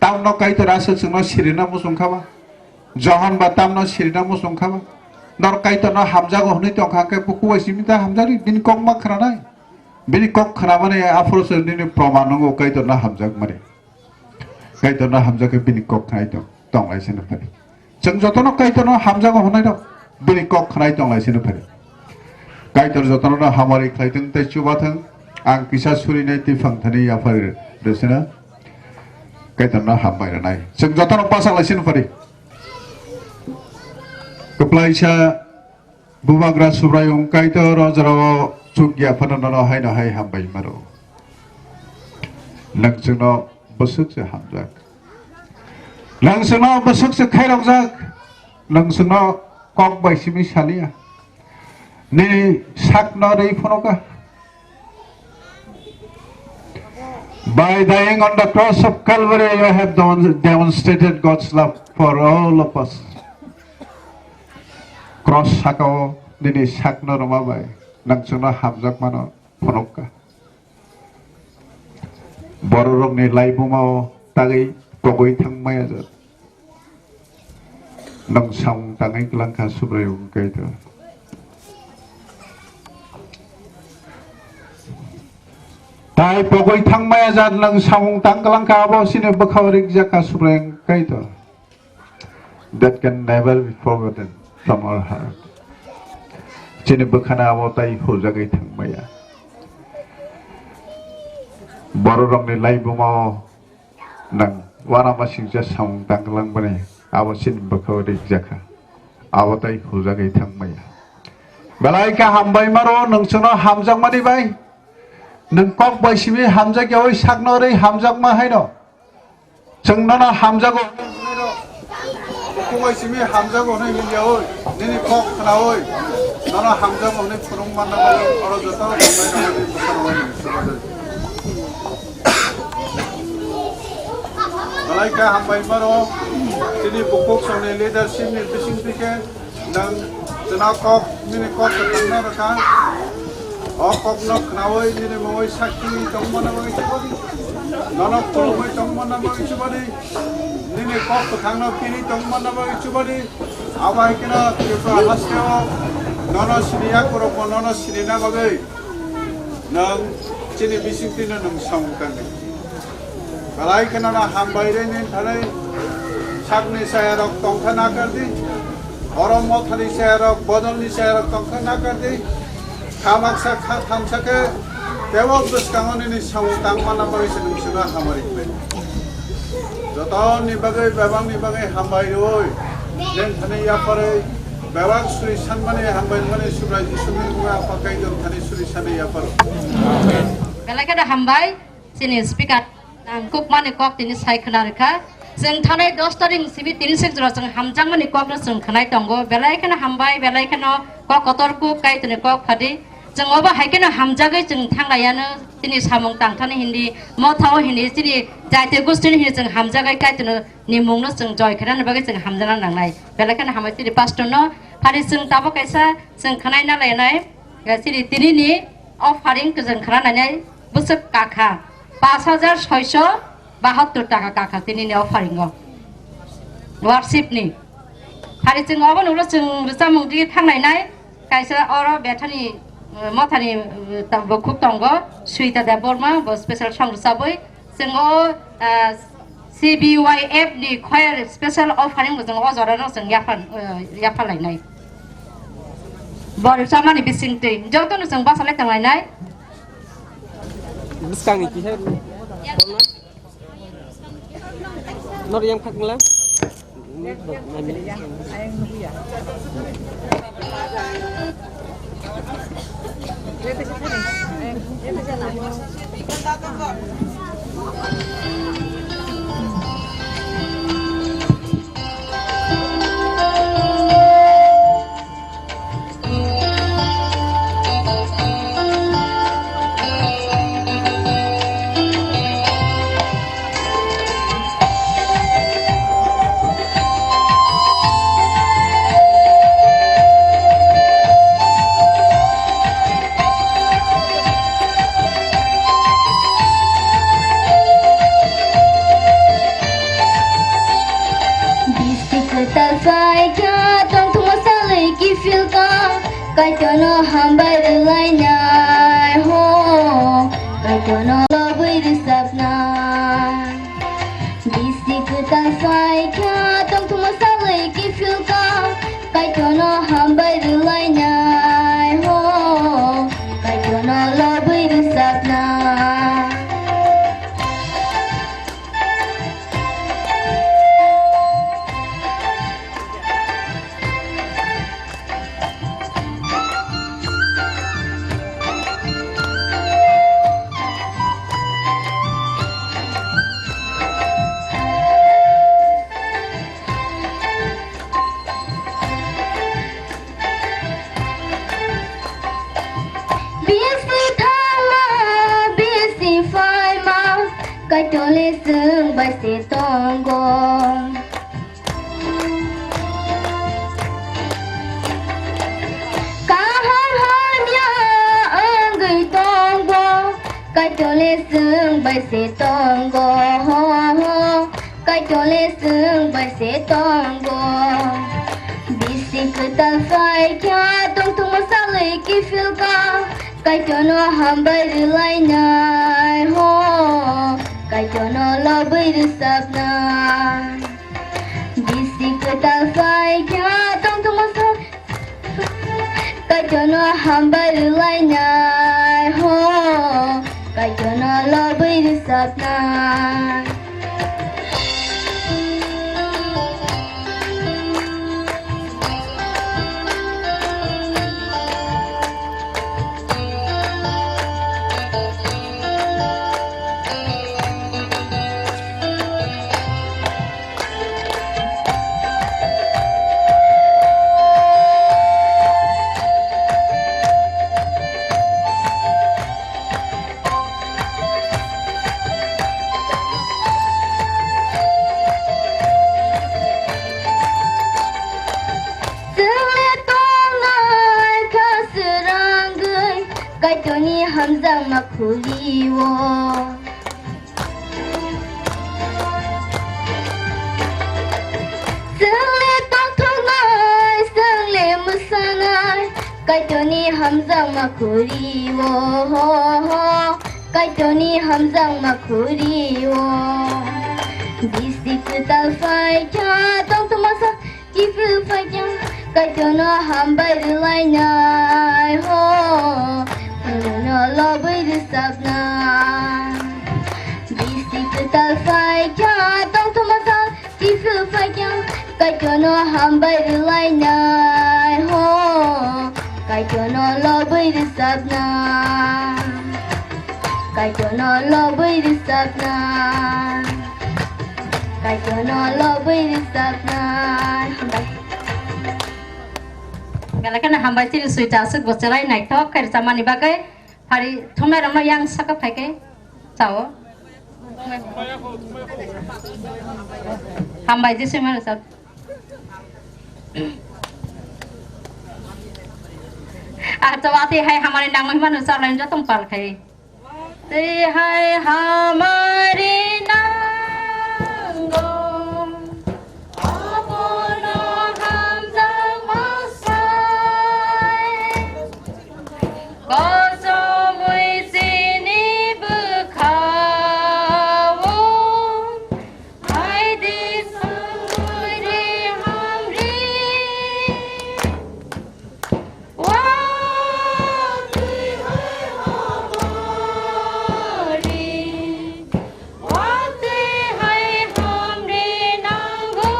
Tamno Kaitor aswk chwngno sirina muchung kha ba? Johon ba tamno sirina muchung kha ba? Norok Kaitorno hamjago hwnwi tong kha khe bo kubai simi ta hamjakdi, bini kok ma khwnanai? Bini kok khwnamani aphuru se nini proman wngo Kaitorno hamjakmani. Kaitorno hamjak khe bini kok khwnai tong, tong lai sino phari. Chwng jotono Kaitorno hamjago hwnai rok bini kok khwnai tong lai sino phari. Kaitor jotono hamari khlai thung tei chuba thung. Ang kisa surinai twi phang thani yaphari rwsino Kaitorno hambai rwnai. Chwng jotono pasak lai sino phari. Kwplaisa Bubagra Subraiyung Kaitor o jorao chukya phano nono haino hai hambai maro. Nwng chwngno bwswk se hamjak. Nwng chwngno bwswk se khairokjak. Nwng chwngno kok bai simi saliya. Nini sakno rwi phunukha. By dying on the cross of Calvary, you have demon-, demonstrated God's love for all of us. Cross sakao nini sakno rwma bai nwng chwngno hamjakmano phunukha. Bororokni laibumao tagwi pogwi thangmaya jat. Nwng samung tangwi kwlangkha Subraiyung Kaitor. Tai pogwi thangmaya jat nwng samung tang kwlangkha abo chini bwkhao rikjakha Subraiyung Kaitor. That can never be forgotten from our heart. Chini bwkhano abo tai hujagwi thangmaya. Bororokni laibumao nwng uanama singcha samung tangklangbani abo chini bwkhao rikjakha. Abo tai hujagwi thangmaya. Belai khe hambai maro nwng chwngno hamjakmani bai. Nwng kok bai simi hamjakyaui sakno rwi hamjakma haino. Chwng nono hamjago. Kubai simi hamjago hwnwi hinjaui, nini kok khnaui, nono hamjago hwnwi phunuk manna bagwi oro joto tongnai rokni bwkha rwui nini chubaui. Belai khe hambai maro, chini bukhuk songni leadership ni bising twi khe nwng chwna kok, nini kok kwthangno rwkha. O kokno khnaui nini mungwi sakhi tongmana bagwi chubadi. Nono khulumui tongmana bagwi chubadi. Nini kok kwthangno piri tongmana bagwi chubadi. Abo hai kheno Tripura hasteo nono siniya, korokbo nono sinina bagwi nwng chini bisingtwino nwng samung tangdi. Belai kheno no hambai rwi nini thani sakni sayarok tongkha nakardi. Oro mothani sayarok, bodolni sayarok tongkha nakardi. Kha baksa kha thamsa khe tebo bwskango nini samung tangmana bagwi se nwng chwngno hamari khlai. Jotoni bagwi, bebakni bagwi hambai rwi, nini thani yapharwi, bebak suri sanmani hambai mani Subrai Jisuni mungwi Apha Kaitor thani suri sani yapharo. Belai kheno hambai. Chini speaker ang kukmani kok tini sai khna rikha. Chwng thanai dos tarik simi tini sik jora chwng hamjakmani kokno chwng khnai tongo. Belai kheno hambai, belai kheno kok kotor kuk Kaitorni kok phadi. Chwng obo hai kheno hamjagwi chwng thanglaiano. Chini samung tangthani hindi, mothao hindi, chini jaiti gustini hindi chwng hamjagwi Kaitorni mungno chwng joi khnani bagwi chwng hamjana nangnai. Belai kheno hambai chini pastorno. Phadi chwng tabuk kaisa chwng khnai nalainai. Chini tinini offering kwchwng khna nainai bwswk kakha, pash hajar soiso bahattor taka kakha tinini offering o worship ni. Hari chwng obo nulo chwng rwchapmung di thangnainai kaisa oro Bethani, eh, mothani, eh, ta-, bo khuk tongo Suita Debbarma, bo special song rwchabwi. Chwng o, ah, C B Y F ni choir special offering bo chwng o jora no chwng yapha, ah, yapha lainai. Bor chamani bising twi joto no chwng basa lai tang lainai. Bwskang ni kisa. Nor yang phak ngla. Kha tongthokma salwi kiphilka, Kaitorno hambai rwlainai ho, Kaitorno lobwi rwchapnai. Bisi kwtal phai kha tongthokma salwi kiphilka, Kaitorno hambai rwlainai ho, Kaitorno lobwi rwchapnai. Bisi thangma, bisi phaima, Kaitorni chwng bai se tongo. Kaham hamya wngwi tongo, Kaitorni chwng bai se tongo. Kaitorni chwng bai se tongo. Bisi kwtal phai kha tongthokma salwi kiphilka, Kaitorno hambai rwlainai ho, Kaitorno lobwi rwchapnai. Bisi kwtal phai kha tongthokma sa-, Kaitorno hambai rwlainai ho, Kaitorno lobwi rwchapnai. Chwngno tongnai kha swrangwi Kaitorni hamjakma khulio. Chwngno tongthoknai, chwngno mwsanai, Kaitorni hamjakma khulio. Kaitorni hamjakma khulio. Bisi kwtal phai kha tongthokma sa Kiphil phaikha Kaitorno hambai rwlainai ho, Kaitorno lobwi rwchapnai. Bisi kwtal phaikha tongthokma sal, kiphil phaikha Kaitorno hambai rwlainai ho, Kaitorno lobwi rwchapnai. Kaitorno lobwi rwchapnai. Kaitorno lobwi rwchapnai. Hambai. Belai kheno hambai chini suita aswk bo chwrai naithok khe rwchapmani bagwi. Phari thumnairokno yang saka phaikhe chao. Hambai Jisu mano chao. Ah, chao, watwi hai hamari nangwi mano chao lain jotong pal khai. Twi hai hamari nango, abono hamjakma sai. Kochomwi chini bwkhao, hai di songwi de hamri. Watwi hai hamari, watwi hai hamri nango.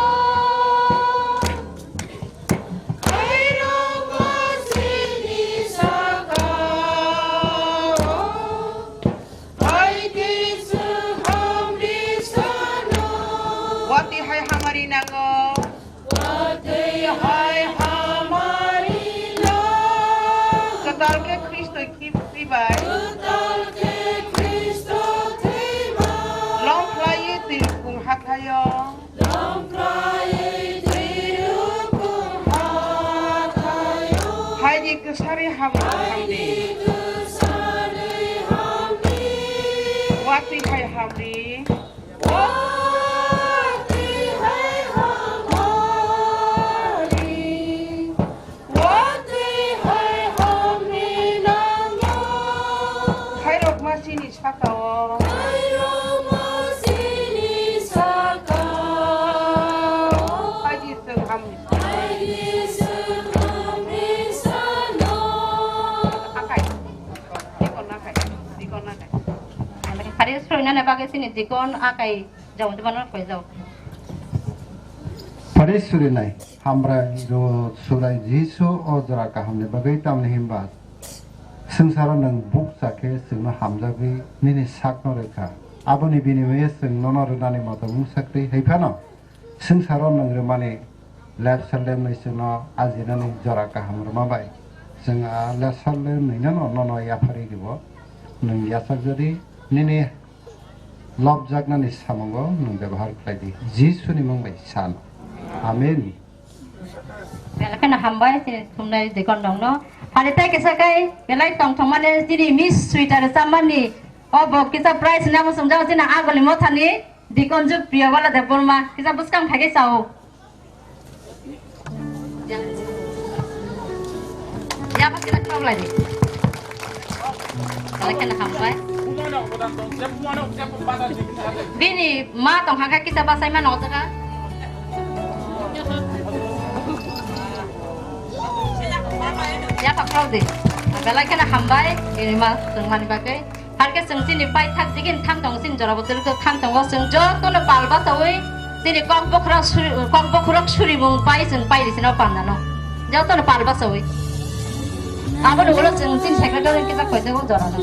Khairokma chini sakao, hai di chwng hamri sano. Watwi hai hamari nango. Watwi hai hamari no. Kwtal khe Khristo khi-, khibai. Kwtal khe Khristo khibai. Longkhlaiwi twi rukung hathaio. Longkhlaiwi twi rukung hathaio. Hai di kwsari hamri. Hai di kwsari hamri. Watwi hai hamri. Watwi hai hamari. Chini dikon akai jawng tebano koi jao. Pare surinai, hambai rw Subrai Jisu o jora kahamni bagwi, tamni himba swngcharo nwng bukcha khe chwngno hamjagwi nini sakno rwkha. Aboni binimuye chwng nono rwnani moto mungsa kwrwi hai phano swngcharo nwng rwmani lepsal lemnwi chwngno ajinani jora kaham rwma bai chwng a lepsal lemnwino nono yapharwi rwo. Nwng yachakjadi nini lobjaknani samungo nwng bebohar khlai di. Jisuni mung bai san. Amen. Belai kheno hambai, chini thumnai dikon rokno. Phani tei kisa kai, belai tongthokmani chini Miss Sweeter chamani. O bo kisa prize nabo swngjak chini Agoli Mothani dikon Juk Priya Bala Debbarma. Kisa bwskang phai khe chao. Ya, ya, pakai tak kau lagi. Kalau kena hambai. Bini ma tong hangka kita basai ma nong teka. Ya, pak kau deh. Kalau kena hambai, ini ma tong mani pakai. Harke chwng chini paithak digin thang tongo, chini jora bwtwrwk thang tongo, chwng jotono pal bachaui chini kok bokhorok suri, kok bokhorok surimung pai chwng pai risino pandano. Jotono pal bachaui. Aboni ulo chwng chini secretary kisa khoijago jorano.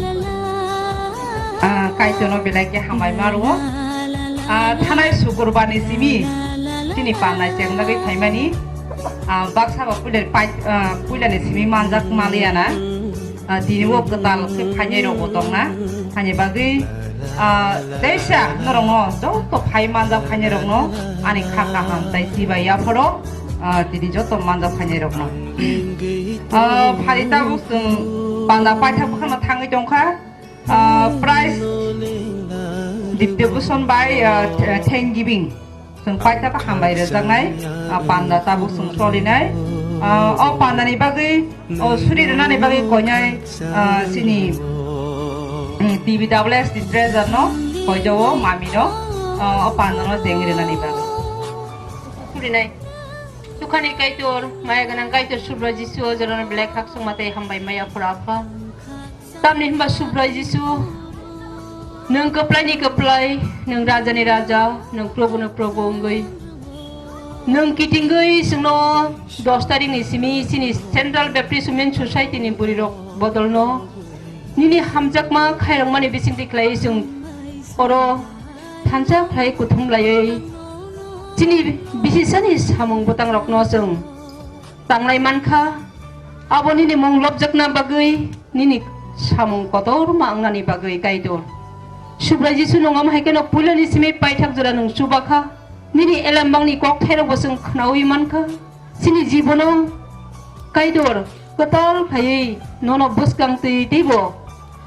Ah, Kaitorno belai khe hambai ma rwo. Ah, thanai sukurbarni simi chini pannai chengnagwi phaimani. Ah, baksa ba puilani pai-, ah, puilani simi manjak maliya na. Ah, tini o kwtal khe phainai rok bo tongna, haini bagwi, ah, teisa norokno joto phai manjak phainai rokno ani kha kaham tai chibai yaphoro, ah, tini joto manjak phainai rokno. Ah, phari tabuk chwng panda paithak bwkhakno thangwi tongkha, ah, prize distribution by, ah, th-, thanksgiving. Chwng paithak hambai rwjaknai, ah, panda tabuk chwng solinai. Ah, o pandani bagwi, o suri rwnani bagwi koinai, ah, chini, mm, T B double S ni treasurer no koijao mami no, ah, o panda no jengwi rwnani bagwi. Surinai. Sukhani Kaitor, maya gwnang Kaitor Subra Jisu o jorano belai khak songma tei hambai maya phura apha. Tamni hwnba Subrai Jisu, nwng kwplaini kwplai, nwng rajani raja, nwng probuni probo wngwi, nwng kitingwi chwngno dos tarikni simi chini Central Baptist Women Society ni bwrwirok bodolno nini hamjakma khairokmani bisingtwi khlaiwi chwng oro thansa khlai kuthum laiwi chini bisisani samung bwtangrokno chwng tanglai mankha, abo nini mung lobjakna bagwi, nini samung kotorma wngnani bagwi, Kaitor. Subrai Jisu, nwng omo hai kheno puilani simi paithak jora nwng chubakha, nini elembangni kokthairokbo chwng khnaui mankha. Chini jibono, Kaitor, kwtal khaiwi nono bwskang twi teibo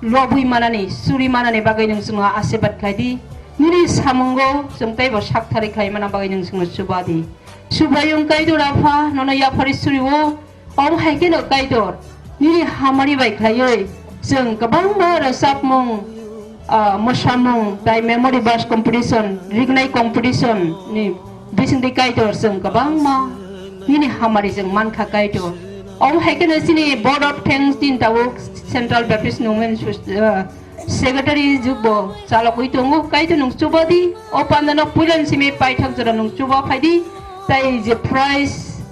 lobwi manani, suri manani bagwi nwng chwngno asirbat khlai di. Nini samungo chwng teibo saktharwi khlai mana bagwi nwng chwngno chuba di. Subraiyung Kaitor Apha, nono yaphari suri-o, omo hai kheno Kaitor, nini hamari bai khlaiwi chwng kwbangma rwchapmung, ah, mwsamung, tai memory verse competition, rignai competition ni bisingtwi Kaitor chwng kwbangma nini hamari chwng mankha Kaitor. Omo hai kheno chini Board of Thanks tin tabuk Central Baptist Women Sus-, ah, Secretary jukbo chalokwi tongo, Kaitor nwng chuba di, o pandano puilani simi paithak jora nwng chuba phai di, tai je prize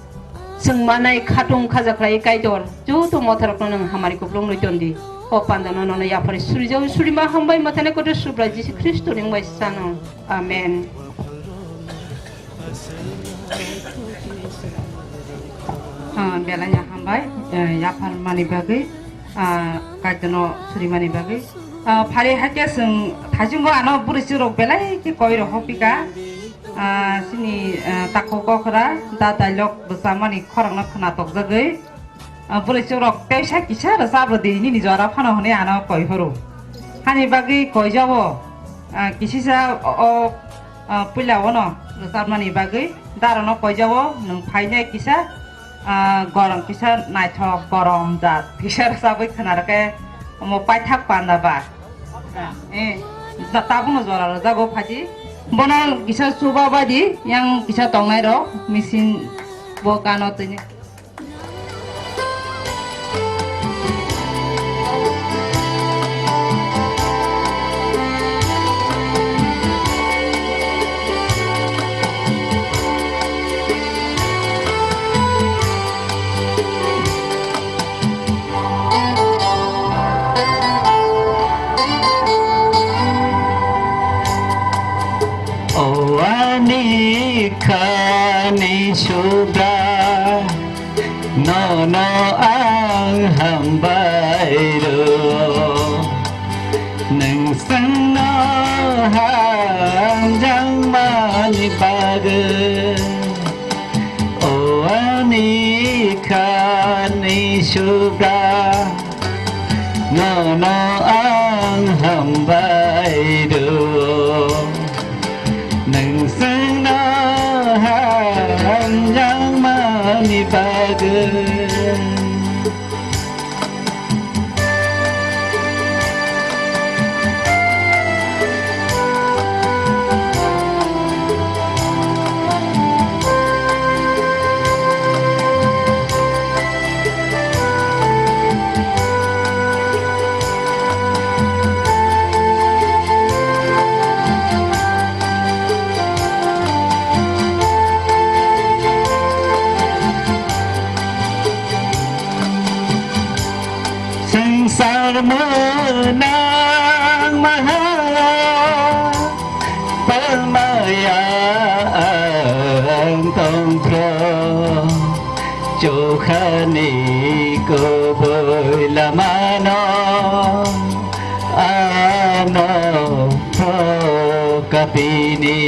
chwng manai khatung khaja khlai Kaitor, joto motharokno nwng hamari kuplung nwi ton di. O pandano nono yaphari surijawi surima hambai mwthani kotor Subrai Jisu Khristo ni wngbai sano. Amen. Ah, belai no hambai, eh, yapharmani bagwi, ah, Kaitorno surimani bagwi. Ah, phari hakhe chwng thaichungo ano bwrwi chwrok belai khe koi rok hopika. Ah, chini, ah, takhuk kokhra da dialogue bwchamani khorokno khna tokjagwi. Ah, bwrwi chwrok teisa kisa rwchap rwdi nini jora phano hwnwi ano koi phuru. Hani bagwi koi jabo, ah, kisisa o, o, ah, puila ono rwchapmani bagwi darano koi jabo nwng phainai kisa, ah, gorom kisa naithok gorom jat kisa rwchapwi khna rwkhe omo paithak panda ba. Ah, eh, ta-, tabukno jora rwjago phaidi. Bono kisa chuba baidi yang kisa tongnai rok machine bo kano tini. O ani khani subra, nono ang hambai rw, nwng chwngno hamjakmani bagwi. O ani khani subra, nono ang hambai rw, nwng chwngno hamjakmani bagwi. Swngchar mwnang maha palmaya ang tongphro, chokhani kubui lamano ano kapini.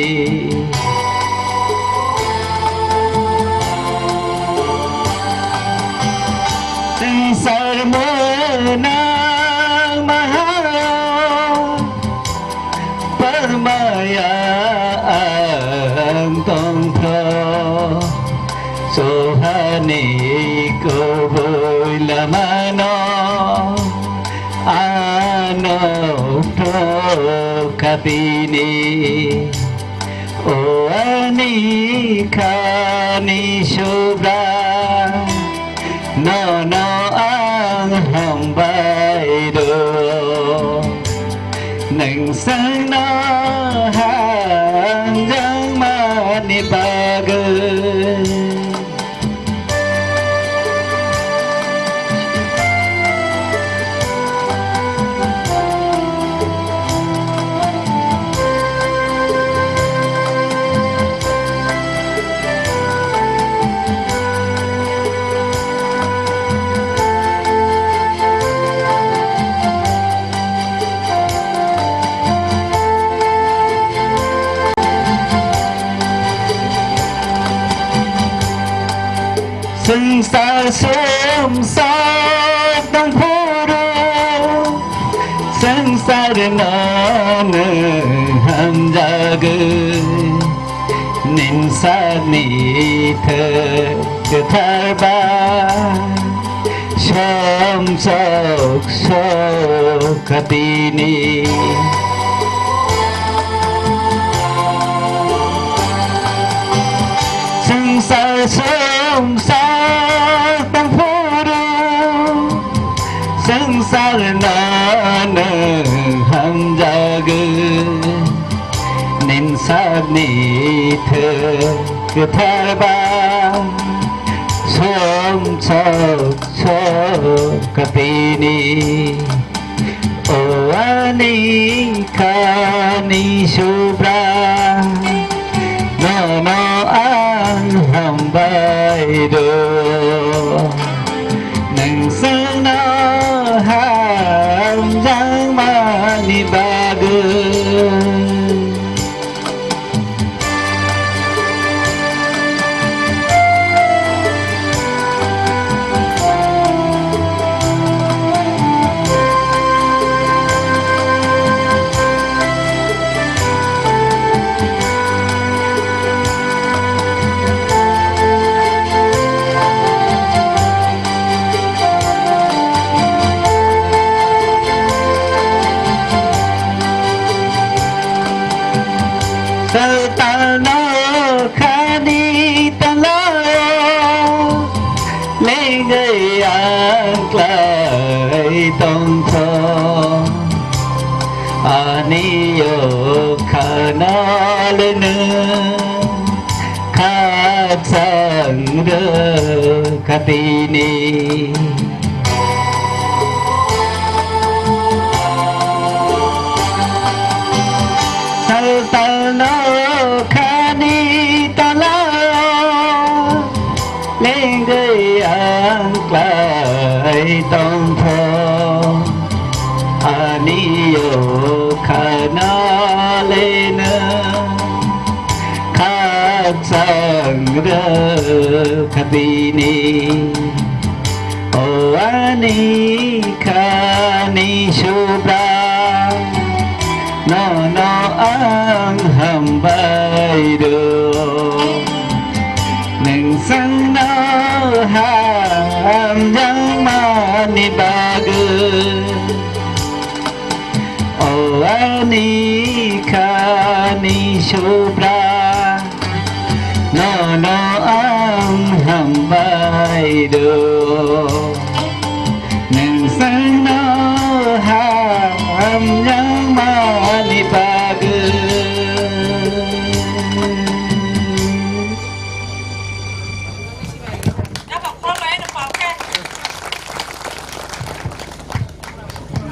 Swngchar mwnang maha palmaya ang tongphro, chokhani kubui lamano ano phro kapini. O ani khani subra, nono ang hambai rw, nwng chwngno hamjakmani bagwi. Swngchar sumsok tongphuru, swngcharno nwng hamjagwi, ninsakni thwk kwthar ba somsok sok khatini. Swngchar sumsok tongphuru, swngcharno nwng hamjagwi, ninsakni thwk kwthar ba somsok sok khatini. O ani khani subra, nono ang hambai rw, nwng chwngno hamjakmani bagwi. Saltalno khani talo, lengwi ang klai tongkho. Ani yok khana leno khakchang rwkha tini. Saltal Nokhani tala lengwi ang klai tongkho, ani yokhana leno khakchang rwkha tini. O ani khani subra, nono ang hambai rw. Nwng chwngno hamjakmani bagwi. O ani khani subra, nono ang hambai rw. Nwng chwngno hamjakmani bagwi.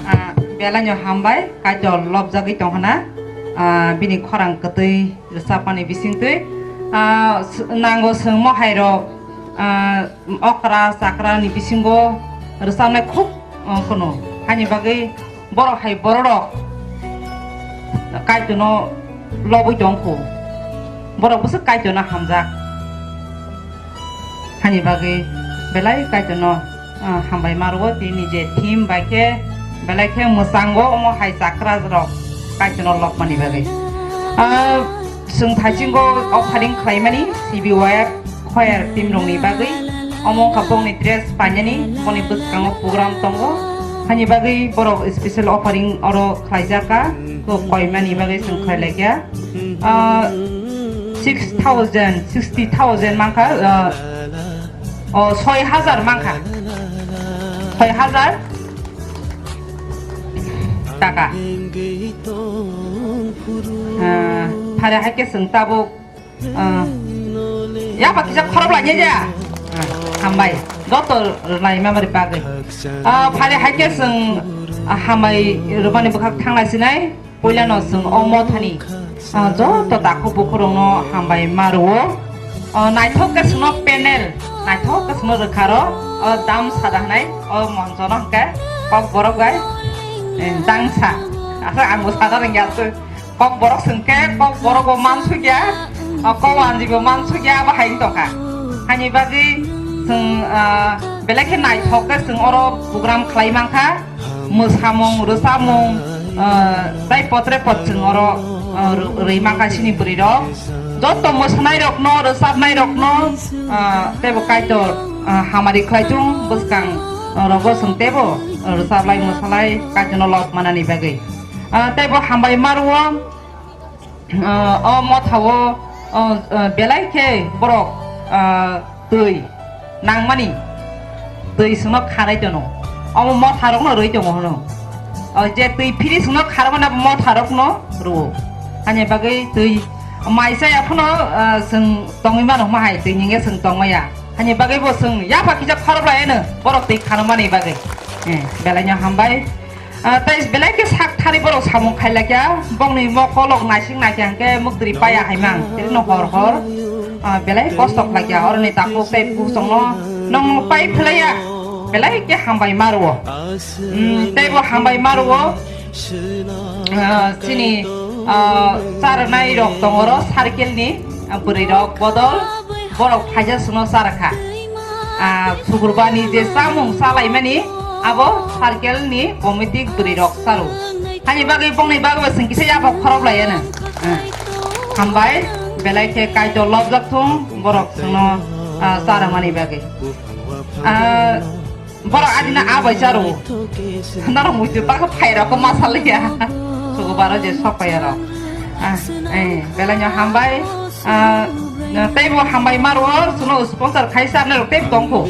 Ah, belai no hambai, Kaitor lobjagwi tong hana, ah, bini khorang kwtwi rwchapmani bisingtwi, ah, s-, nango chwng mohai rok, ah, okra chakra ni bisingo rwchapnai khub, ah, kuno, haini bagwi borok hai borok rok Kaitor no lobwi tong kho, borok bwswk Kaitor no hamjak. Hani bagwi belai Kaitorno, ah, hambai ma rwo, tini je theme bai khe belai khe mwchango omo hai chakra rok Kaitorno lobmani bagwi. Ah, chwng thaisingo offering khlaimani C B Y F choir team rokni bagwi. Omo wngkha bongni dress painani, boni bwskango program tongo. Hani bagwi borok special offering oro khlaijak kha, koimani bagwi chwng khlai laikha. Ah, six thousand, sixty thousand mankha, ah, o, soi hajar mankha. Soi hajar taka. Ah, phare haikhe chwng tabuk, ah, yapha kisa khorok lainai ja. Ah, hambai. Joto rwnai mamari bagwi. Ah, phare haikhe chwng, ah, hambai rwmani bwkhak thanglai sinai. Puilano chwng o mothani, ah, joto takhuk bukhurokno hambai ma rwo. O naithok khe chwngno panel, naithok khe chwngno rwkha rw, o dam sada hwnwi, o monchono hwnkhe kok borok bai, eh, dangsa. Aswk ang bo sana rwngya aswk. Kok borok chwngkhe kok borok bo mansukya, o kok wanji bo mansukya, abo hai wng tongkha. Hani bagwi chwng, ah, belai khe naithok khe chwng oro program khlai mankha. Mwsamung, rwchapmung, ah, tei potre pot chwng oro, ah, rw-, rwi mankha chini bwrwi rok. Joto mwsanairokno, rwchapnairokno, ah, teibo Kaitor, ah, hamari khlai thung bwskang, ah, rogo chwng teibo rwchaplai mwsalai Kaitorno lobmanani bagwi. Ah, teibo hambai ma rwo. Ah, o mothao, ah, ah, belai khe borok, ah, twi nangmani twi chwngno khanai tono. Omo motharokno rwi tongo hwno. O je twi phiri chwngno kharmani abo motharokno rwo. Hani bagwi twi mai chaya phano, ah, chwng tongwi mano hwnba hai twi ningya chwng tongmaya. Hani bagwi bo chwng yapha kisa khorok lai hwno borok twi khanmani bagwi. Eh, belai no hambai. Ah, tei belai khe sak thari borok samung khai laikya, bongni mokolok naising naikya hwnkhe muktri paya hai mang, tini no hor hor, ah, belai kosto khlaikya, oroni takhuk tei bukchongno nongno pai phlaiya, belai khe hambai ma rwo. Hmm, tei bo hambai ma rwo, ah, chini, ah, charnai rok tongoro circle ni, ah, bwrwi rok bodol, borok phaisa chwngno cha rwkha. Ah, sukurbani je chamung chalaimani abo circle ni committee bwrwi rok charo. Hani bagwi bongni bagwi bo chwng kisa yapha khorok lai ano. Ah, hambai, belai khe Kaitor lobjak thung borok chwngno, ah, cha rwmani bagwi. Ah, Borok adina abai charo. Norok muitu baka phairok ko masaliya. Sugo baro je sokpaya rok. Ah, eh, belai no hambai. Ah, teibo hambai maro, suno sponsor khaisa norok teibo tongkho.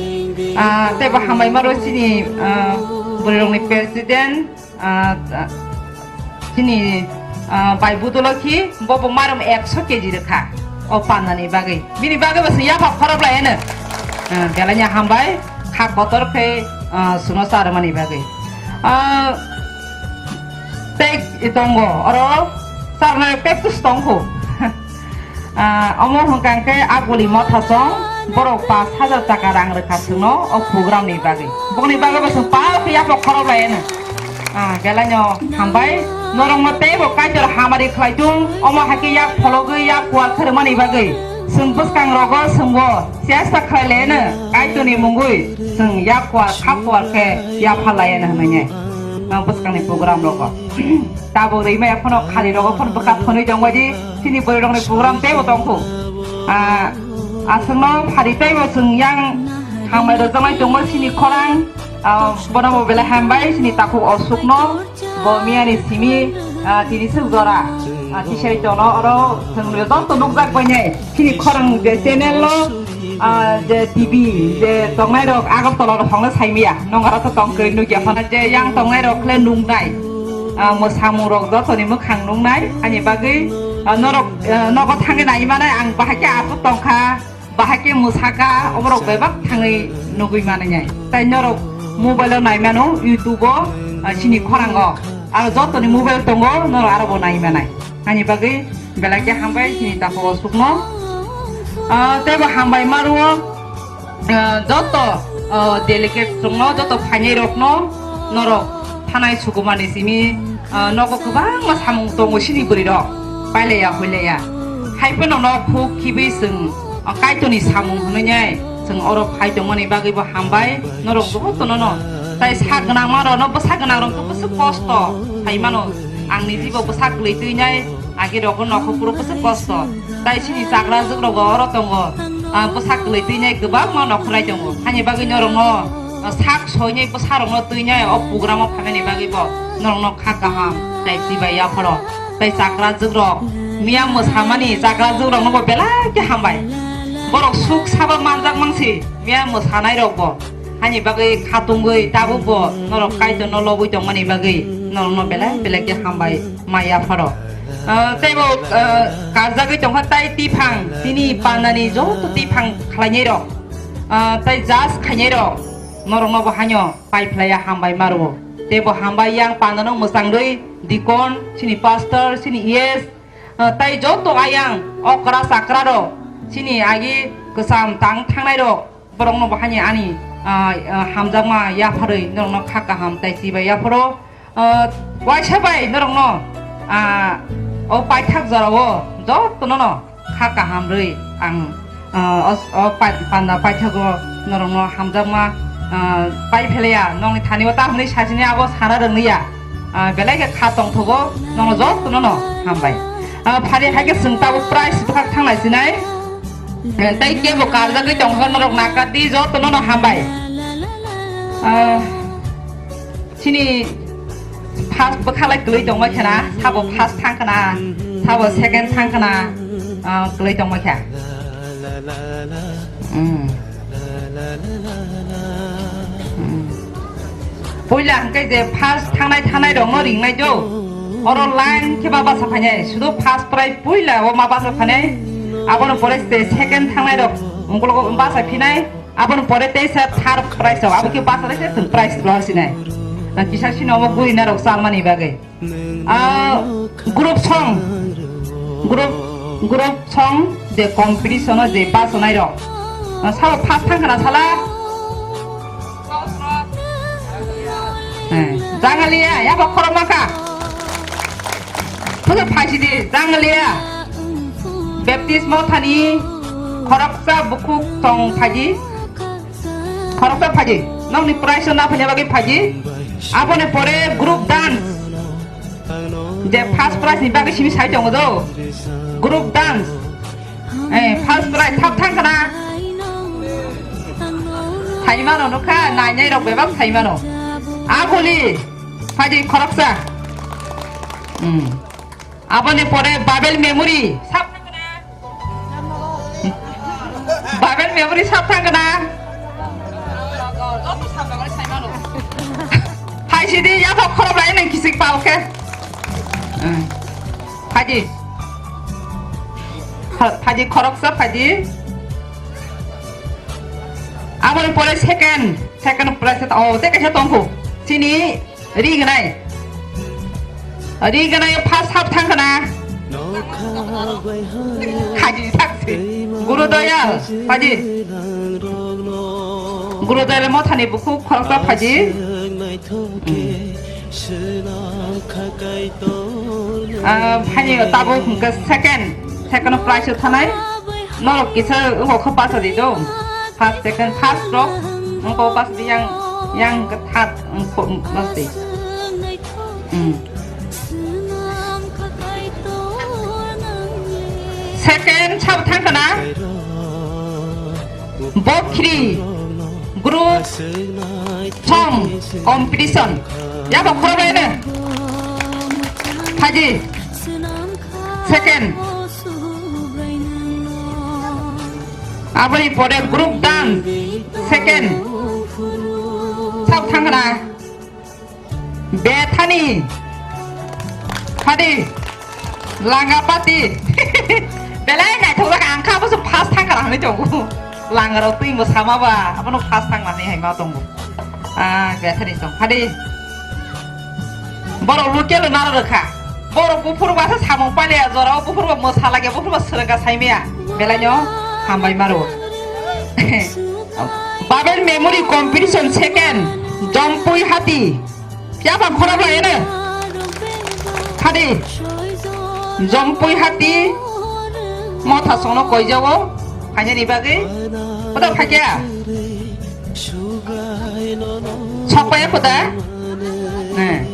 Ah, teibo hambai maro chini, ah, bwrwi rokni president. Ah, ah, chini, ah, bai budolo khi bo bo marom ekso keji rwkha o pandani bagwi. Bini bagwi bo se yapha khorok lai ano. Ah, belai no hambai, kha kotor khe, ah, suno charmani bagwi. Ah, tei tongo, oro charmani practice tongkho. Ah, omo hwnkha khe Aguli Mothasong borok pash hajar taka rang rwkha chwngno o program ni bagwi. Bokni bagwi bo chwng pal khe yapha khorok lai ano. Ah, belai no hambai. Norok no teibo Kaitor hamari khlai thung. Omo hai khe yak phologwi yak kual khwrwngmani bagwi chwng bwskang rogo chwngbo chesta khlai lai ano. Kaitor ni mungwi chwng yak kual khap kual khe yapha lai ano hwnwi nai. Ah, bwskang ni program rogo. Tabuk rwi maya phano khali rogo phano bwkha phonwi tong bai di. Chini bwrwi rokni program teibo tongkhu. Ah, aswkno phari teibo chwng yang hambai rwjaknai tongma chini khorang. Ah, bono bo belai hambai chini takhuk Osukno. Bo miyani simi, ah, tini swk jora. Ah, tisai tono oro chwng joto nukjak bainai. Chini khorang je channel lo, ah, je T V je tongnai rok Agartala rok hongno saimaya. Nongara to tong kwrwi nukya phano je yang tongnai rok khle nuknai. Ah, mwsamung rok jotoni mwkhang nuknai. Ani bagwi, ah, norok, ah, nogo thangwi nai manai ang bahai khe aswk tongkha. Bahai khe mwsaka, oborok bebak thangwi nugwi manai nai. Tai norok mobile o nai mano, YouTube o, ah, chini khorango. Aro jotoni mobile tongo, norok aro bo nai manai. Ani bagwi belai khe hambai chini takhuk Osukno. Ah, teibo hambai ma rwo, ah, joto, ah, delegate rokno, joto phainai rokno, norok thanai sukumani simi, ah, nogo kwbangma samung tongo chini bwrwi rok. Pailaiya, hoilaiya. Hai phano no khuk khibwi chwng, ah, Kaitorni samung hwnwi nai chwng oro phai tongmani bagwi bo hambai norok jotono no. Tai sak gwnang ma rok no bwsa gwnang rok to bwswk kosto hai mano. Ang ni jibo bwsa kwlwi twi nai agi rok no kho puro bwswk kosto. Tai chini chagra jwk rok oro tongo. Ah, bwsa kwlwi twi nai kwbangma nokhor nai tongo. Hani bagwi norok no, ah, sak soinai bwsa rok no twi nai o program o phaimani bagwi bo norok no kha kaham tai chibai yapharo. Tai chakra jwk rok, miya mwsamani chakra jwk rok no bo belai khe hambai. Borok suk sabo manjak mangsi miya mwsanai rok bo. Hani bagwi khatungwi tabuk bo norok Kaitor no lobwi tongmani bagwi norok no belai belai khe hambai ma yapharo. Ah, teibo, ah, karjagwi tongkha tai tiphang, tini pandani joto tiphang khlainai rok, ah, tai jas khainai rok, norok no bo haino pai phlaiya hambai ma rwo. Teibo hambai yang pandano mwchangwi deacon, chini pastor, chini E S, ah, tai joto ayang okra chakra rok, chini agi kwcham tang thangnai rok, borokno bo hani ani, ah, ah, hamjakma yapharwi norokno kha kaham tai chibai yapharo. Ah, waisa bai norokno, ah, o paithak jorao jotono no kha kaham rwi ang, ah, os-, o pa-, panda paithago norokno hamjakma, ah, pai phelaya nongni thani o ta hwnwi sachini abo sana rwngya. Ah, belai khe kha tongthogo, nono jotono no hambai. Ah, phari hai khe chwng tabuk prize bwkhak thanglai sinai. Eh, tei kebo karjagwi tongkha norok nakar di jotono no hambai. Ah, chini first bwkhalai kwlwi tongma khena, sabo first thang khna, sabo second thang khna, ah, kwlwi tongma khe. Hmm. Hmm. Puila hwnkhe je first thangnai thangnai rokno ringnai do. Oro line khe ma basa phainai. Sudo first prize puila o ma basa phainai. Abono pore se second thangnai rok ungkologo basa phinai. Abono pore teisa third prize rok. Abo khe basa teisa third prize rok sinai. Na kisa sino omo gurina rok salmani bagwi. Ah, group song, group, group song je competition o je bachonai rok. Ah, sao first thang khna sala? Eh, Jangalia, ya ba khorok maka. Puja phaisi di, Jangalia. Baptist Mothani khoroksa bukhuk tong phaidi. Khoroksa phaidi. Nokni prize na phanya bagwi phaidi. Aboni pore group dance. Je first prize ni bagwi simi sai tongo do. Group dance. Eh, first prize thap thang khna. Thaimano nukha, nainai rok bebak thaimano. Aguli, phaidi khoroksa. Hmm. Aboni pore Babel Memory. Sap thang khna. Babel Memory sap thang khna. Phaisidi, yaphak khorok lai nang kisik pal khe. Phaidi. Phaidi khoroksa phaidi. Aboni pore second, second prize ta, oh, tei kaisa tongkhu. Chini ri gnai. Ri gnai first half thang khna. Phaji sakse. Guru Doyal, phaji. Guru Doyal mothani bukhuk khoroksa phaji. Ah, phaji tabuk hwnkhe second, second prize o thanai. Norok kisa wngkha pass di do. First, second, first rok wngkha pass di yang, yang hwnkhe third wngkha pass di. Hmm. Second sabo thangkha na? Bokhri group song competition. Yabo khorokbai no. Phaji. Second. Aboni pore group dance. Second. Sabo thangkha na? Bethani. Hadi. Langapati. Belai naithokjak ang kha, boso first thangkha hinwi tongo. Langarok twi mwsama ba, abono first thangmani hai ma tongo. Ah, Bethani song. Hadi. Borok local naro rwkha. Borok buphuru ba sa samung paliya, jorao buphuru ba mwsa lage, buphuru ba swrwngkha saimaya. Belaino hambai maro. Babel Memory Competition second, Jompui Hati. Phiya ba khorok lai ene. Hadi. Jompui Hati. Motha songno koijago. Phainani bagwi. Koda phakya. Sokpaya koda. Ne.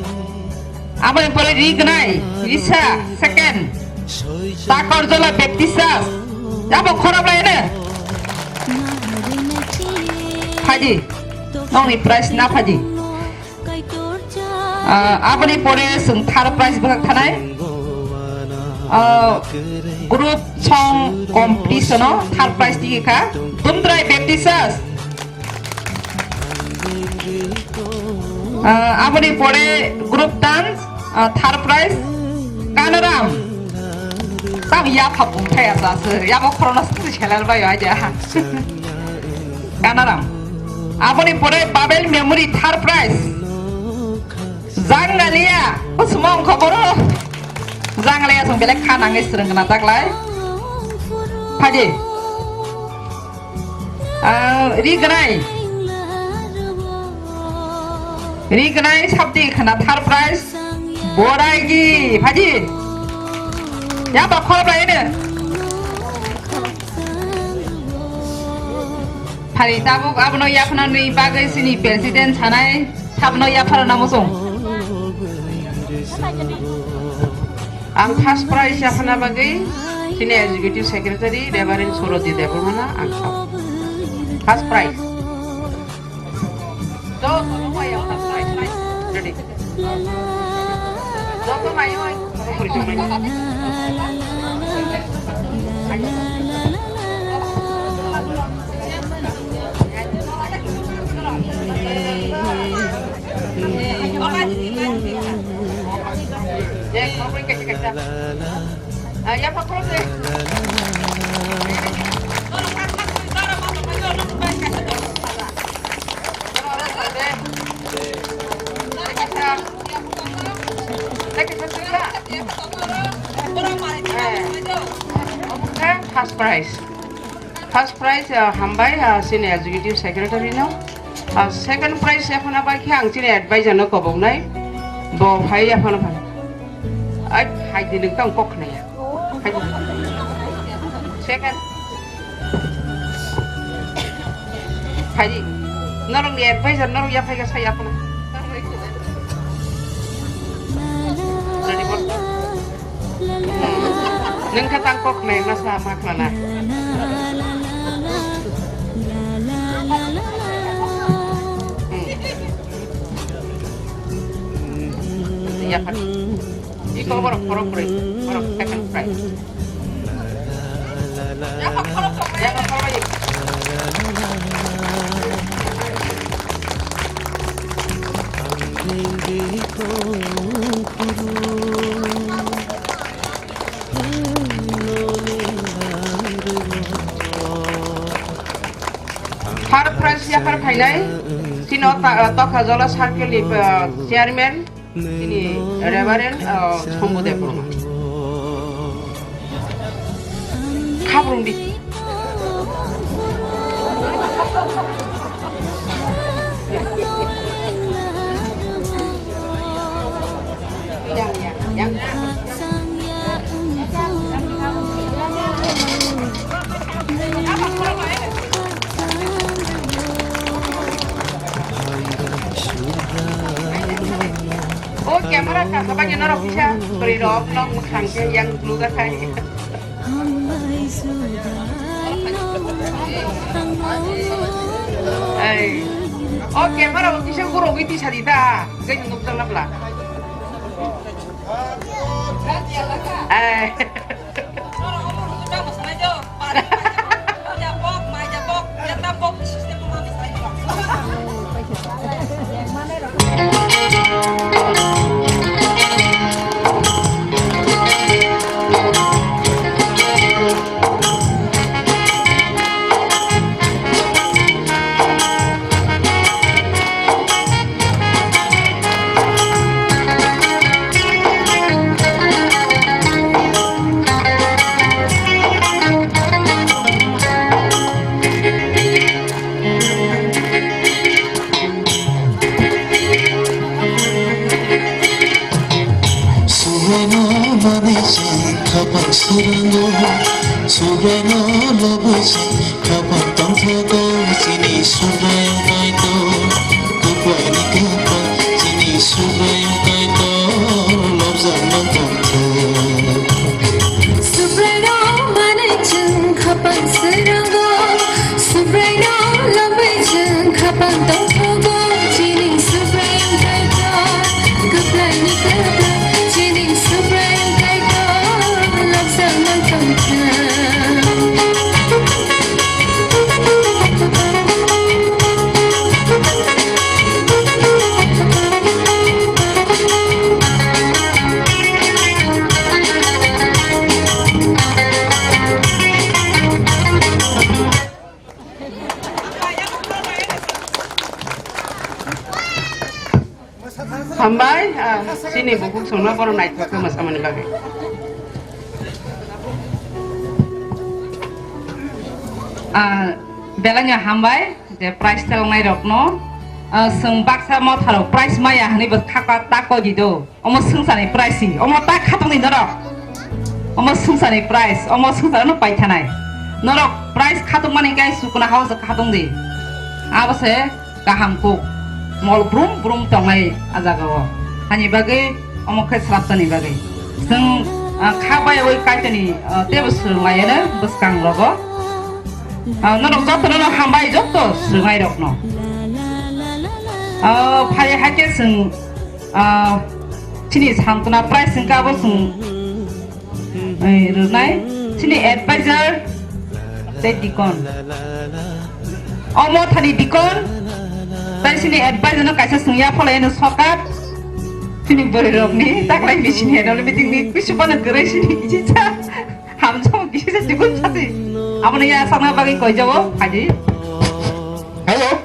Aboni pore Rignai, Risa, second. Takorjola Baptist Church. Abo khorok lai ene. Phaji. Nongni prize na phaji. Ah, aboni pore chwng third prize bwkhak thanai. Ah, group song competition o third prize tigi kha Dumdrai Baptist Church. Ah, aboni pore group dance, ah, third prize Kanaram. Tam ya phapung thaya sa se, ya bo khorokno se selar bai ya ja. Kanaram. Aboni pore Babel Memory third prize. Jangaliya, o sumong khoboro. Jangaliya song belek kha nangni srwng gana taklai. Phaji. Ah, Rignai. Rignai sabdi khana third prize. Boraigi, phaji. Ya ba khorok lai ne. Phari tabuk abono yaphanani bagwi chini president sanai sabno yapharo namo song. Ang first prize yaphana bagwi chini executive secretary Reverend Soroti Debbarmana ang sab. First prize. Ready. First prize. First prize, ah, hambai, ah, chini executive secretary no. Ah, second prize yaphana bai khe ang chini advisor no koboknai. Bo phai yaphana phai. Ai, hai di nung tang kok naya. Hai di. Second. Hai di. Norok ni advisor norok yaphai ga sai yaphana. Ready, boss? Nung khe tang kok nai masa ma khlana. Hmm. Yaphar. Iko borok khorok brwi, borok second prize. Yaphar khorok tong, yaphar khorok. Third prize yaphar phainai, chini o ta-, Tokhajola circle ni, uh, chairman, chini Reverend, uh, Shambhu Debbarma. Rungdi. O camera ka sabani norok kisa bwrwi rok nok mwkhang khe yang blue ga thai. Ei. O camera bo kisa gorogwi tisa di ta. Khe nukjak na bla. Ei. Subraino manwi chwng khapang swrango, Subraino lobwi chwng khapang tongthogo, chini Subrai Kaitor, Kuplaini Kwpla, chini Subrai Kaitor, lobjakno tongthok. Subraino manwi chwng khapang swrango, Subraino lobwi chwng khapang tongthogo, chini Subrai Kaitor, Kwplaini Kwpla, chini Subrai Kaitor, lobjakno tongthok. Hambai, ah, chini bukhuk songno bono naithok khe mwsamani bagwi. Ah, belai no hambai je prize telnai rokno, ah, chwng baksa motharok prize maya hwnwi bo khakla ta koi di do. Omo swngcharni prize si, omo ta khatungdi norok. Omo swngcharni prize, omo swngchar no paithanai. Norok prize khatungmani khe sukuna hao se khatungdi. Abo se kaham kuk. Mol brum brum tongnai a jaga o. Hani bagwi omo khe swrapsani bagwi. Chwng, ah, kha bai oi kaitani, ah, tebo swrwng lai eno bwskang rogo. Ah, norok joto no hambai joto swrwngnai rokno. Ah, phai hai khe chwng Ah, chini Santona prize hwnkhe abo chwng, eh, rwnai. Chini advisor tei deacon. Omo thani deacon, tei chini advisor no kaisa chwng yaphalai no sokat. Chini bwrwi rokni taklai meeting ni annual meeting ni kuisu phano kwrwi chini kisa hamjak kisa deacon sati. Abono ya sakna bagwi koijao, phaidi. Hello.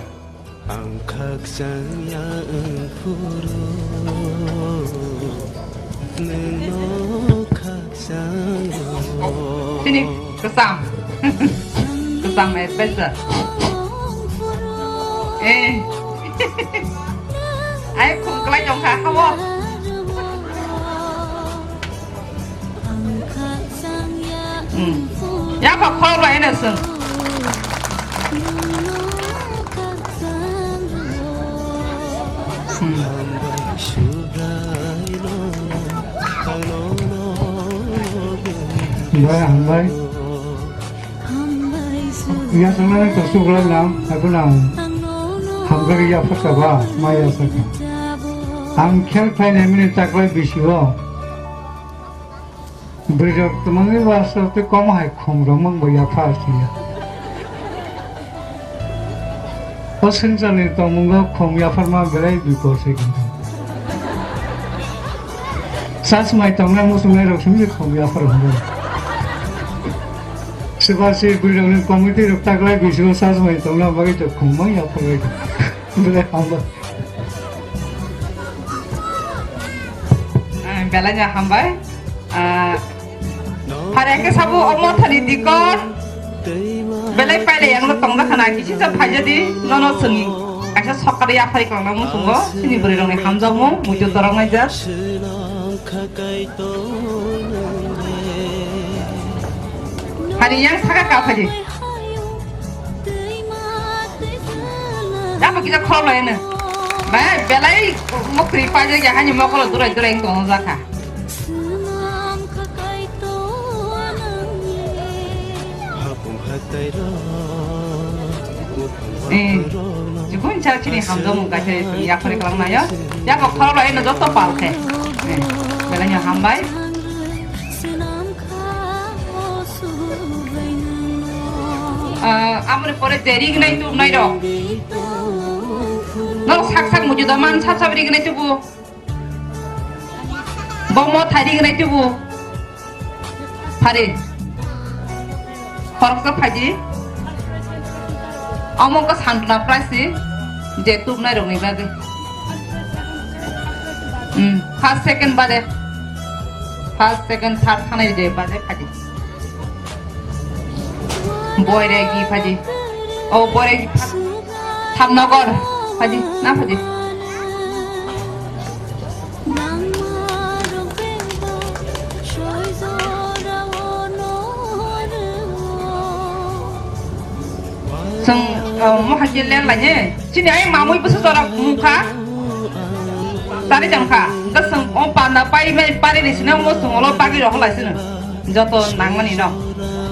Ang khakchang ya wng phuru, nwngno khakchang o. Sini, kwcham. Kwcham advisor. Eh. Ai, khum kwlai tong kha, habo. Hmm. Yakho khorok lai no chwng. Hmm. Bai, hambai. Yasangnai to suglai nang, haikhe nang hamgari yaphar saba, mai yasakha. Ang khel khlainai mini taklai bisio. Bwrwirok twmangwi wasrok tei komo hai khum romang bo yaphar siya. O swngcharni tongmungo khum yapharma belai bipor se kintu. Chasmai tongna muchungnai rok simi se khum yaphar hwnwi. Swba se bwrwirokni committee rok taklai bisingo chasmai tongna bagwi to khum ma yaphar bai. Belai hamba. Ah, belai no hambai. Ah, Phare khe sabo o mothani dikon. Belai paile yang no tongda khana kisi sa phaijadi nono swngi. Kaisa sokari yaphari kwlangna musungo sini bwrwi rokni hamjakmung muitu torok naijak. Hari yang saka ka phaji. Yapo kisa khorok lai no. Ba belai mokri paijak ya hani mokolo durai durai tong jakha. Eh, jikun cha chini hamjakmung kaisa yaphari kwlangnayo. Yapo khorok lai no joto pal khe. Eh, belai no hambai. Ah, amoni pore deri gnai tu nai ro. No sak sak muju da man sap sap ri gnai tu bu. Bo mo thai ri gnai tu bu. Phari. Khoroksa phaidi. Omo wngkha Santona prize ni je tubnai rokni bagwi. Hmm, first, second bade. First, second, third thanai je bade phaidi. Boiregi phaidi. O boiregi pha-, Thamnogor phaidi, na phaidi. Chwng, uh, mohai je len lai ne. Chini ai mamui bwsa jora mukha. Tari jang kha. Hwnkhe chwng o panda pai mai pari ni sino mo chwng olo bagwi rok lai sino. Joto nangmani no.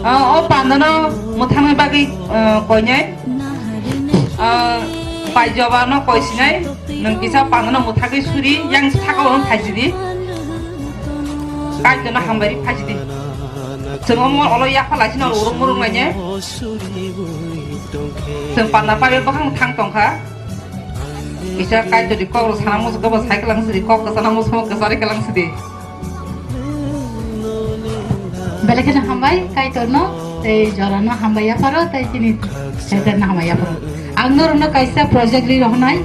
Uh, o panda no mwthangni bagwi, uh, koinai. Ah, paijoba no koi sinai, nwng kisa panda no mwthagwi suri, yang saka o phaisidi. Kaitor no hambai ri phaisidi. Chwng omo olo yapha lai sino urung murung lai ne. Chwng panda pai bakhang thang tongkha. Kisa kaitor ni kok rok sana musu gobo sai kalang sidi, kok sana musu mo kasari kalang sidi. Belai kheno hambai Kaitorno, tei jorano hambai yapharo, tei chini Kaitorno hambai yapharo. Ang norokno kaisa project ri rohonai,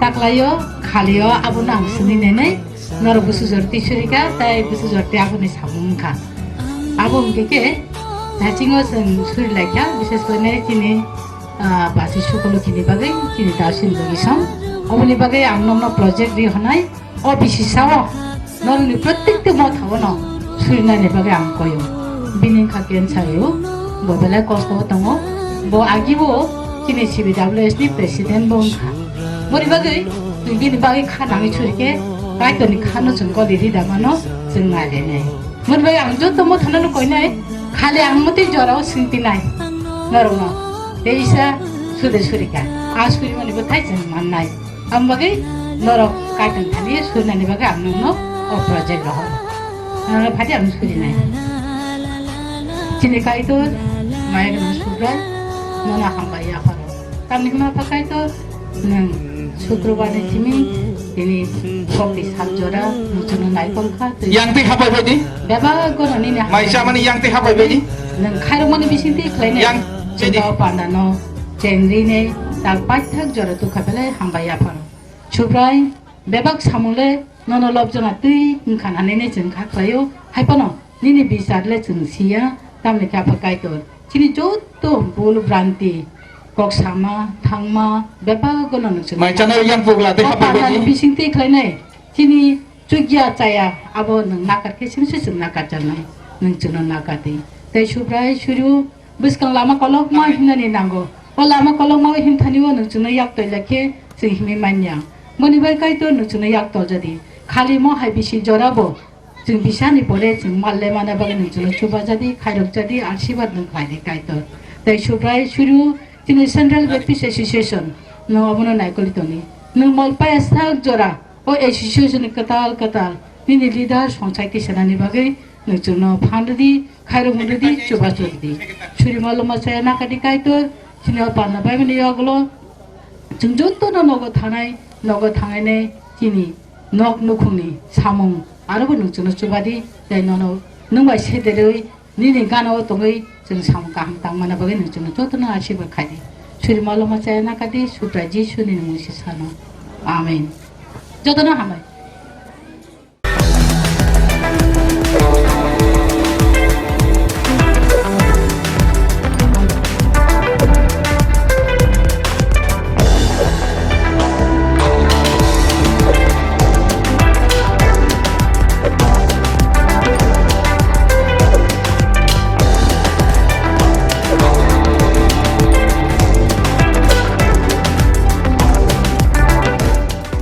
taklaio, khalio, abono ang sini nenai, norok busu jorti surika, tei busu jorti aboni samung wngkha. Abo wngkhe khe, daichingo chwng suri laikha, bishes kore chini, ah, basi sukulu khini bagwi, chini dasin bagwi song. Oboni bagwi ang nokno project ri honai, O B C sao norokni protekti mothao no surinani bagwi ang koyo. Bini wngkha cancer o, bo belai kosto o tongo. Bo agibo chini C B W S ni president bo wngkha. Boni bagwi chwng bini bagwi kha nangwi surikhe Kaitorni kha no chwng goli ri da mano chwng nai renai. Boni bagwi ang joto mothano no koinai, khali ang motwi jorao swngtinai norokno. Teisa sude surikha. A surimani bwthai chwng mannai. Ang bagwi norok kaitor thani surnani bagwi ang nokno o project rohor. Ang phadi ang surinai. Chini kaitor, maya gwnang Subrai, nono hambai yapharo. Tamni hwnba pha kaitor, nwng Sukrobar ni simi tini kokti sal jora muchungno naikol kha. Yang twi hapai baidi? Bebak gono nini hambai. Mai chamani yang twi hapai baidi? Nwng khairokmani bisingtwi khlainai. Yang twi di? Chwngno pandano. Chengri ne tak paithak jora tukha belai hambai yaphang. Subrai, bebak samung le nono lobjana twi wngkha nani ne chwng kha khlaio. Hai phano nini bichar le chwng siya, tamni khe apha kaitor. Chini joto bul branti, kok sama, thangma, bebak gono nwng chwng. Mai chana yang pugla tei hapai baidi? Bising twi khlainai. Chini chukya chaya abo nwng nakar khe simi se chwng nakar janai. Nwng chwngno nakar di. Tei Subrai, Suru, Bwskang lama kolokma himnani nango. O lama kolokma o himthani o nwng chwngno yak toila khe chwng himwi manya. Boni bai kaitor nwng chwngno yak toljadi. Khali mo hai bisi jora bo chwng bisani pore chwng mal le mana bagwi nwng chwngno chubajadi, khairokjadi, asirwad nwng khlaidi kaitor. Tei Subrai Suru chini Central Baptist Association nwng obono naikoli tongdi. Nwng mol paya sak jora O association ni kwtal kwtal nini leader songchai tisanani bagwi nwng chwngno phan rwdi, khairokma rwdi, chubachu rwdi. Surima loma chaya nakadi kaitor, chini o panda baimani yagulo chwng jotono nogo thanai, nogo thangainai chini nok nukhungni samung arobo nwng chwngno chubadi, tei nono nwng bai sederwi Nini gana o tongwi chwng samung kaham tangmana bagwi nwng chwngno jotono asirwad khaidi. Surima loma chaya nakadi, Subrai Jisuni mungsa sano. Amen. Jotono hambai.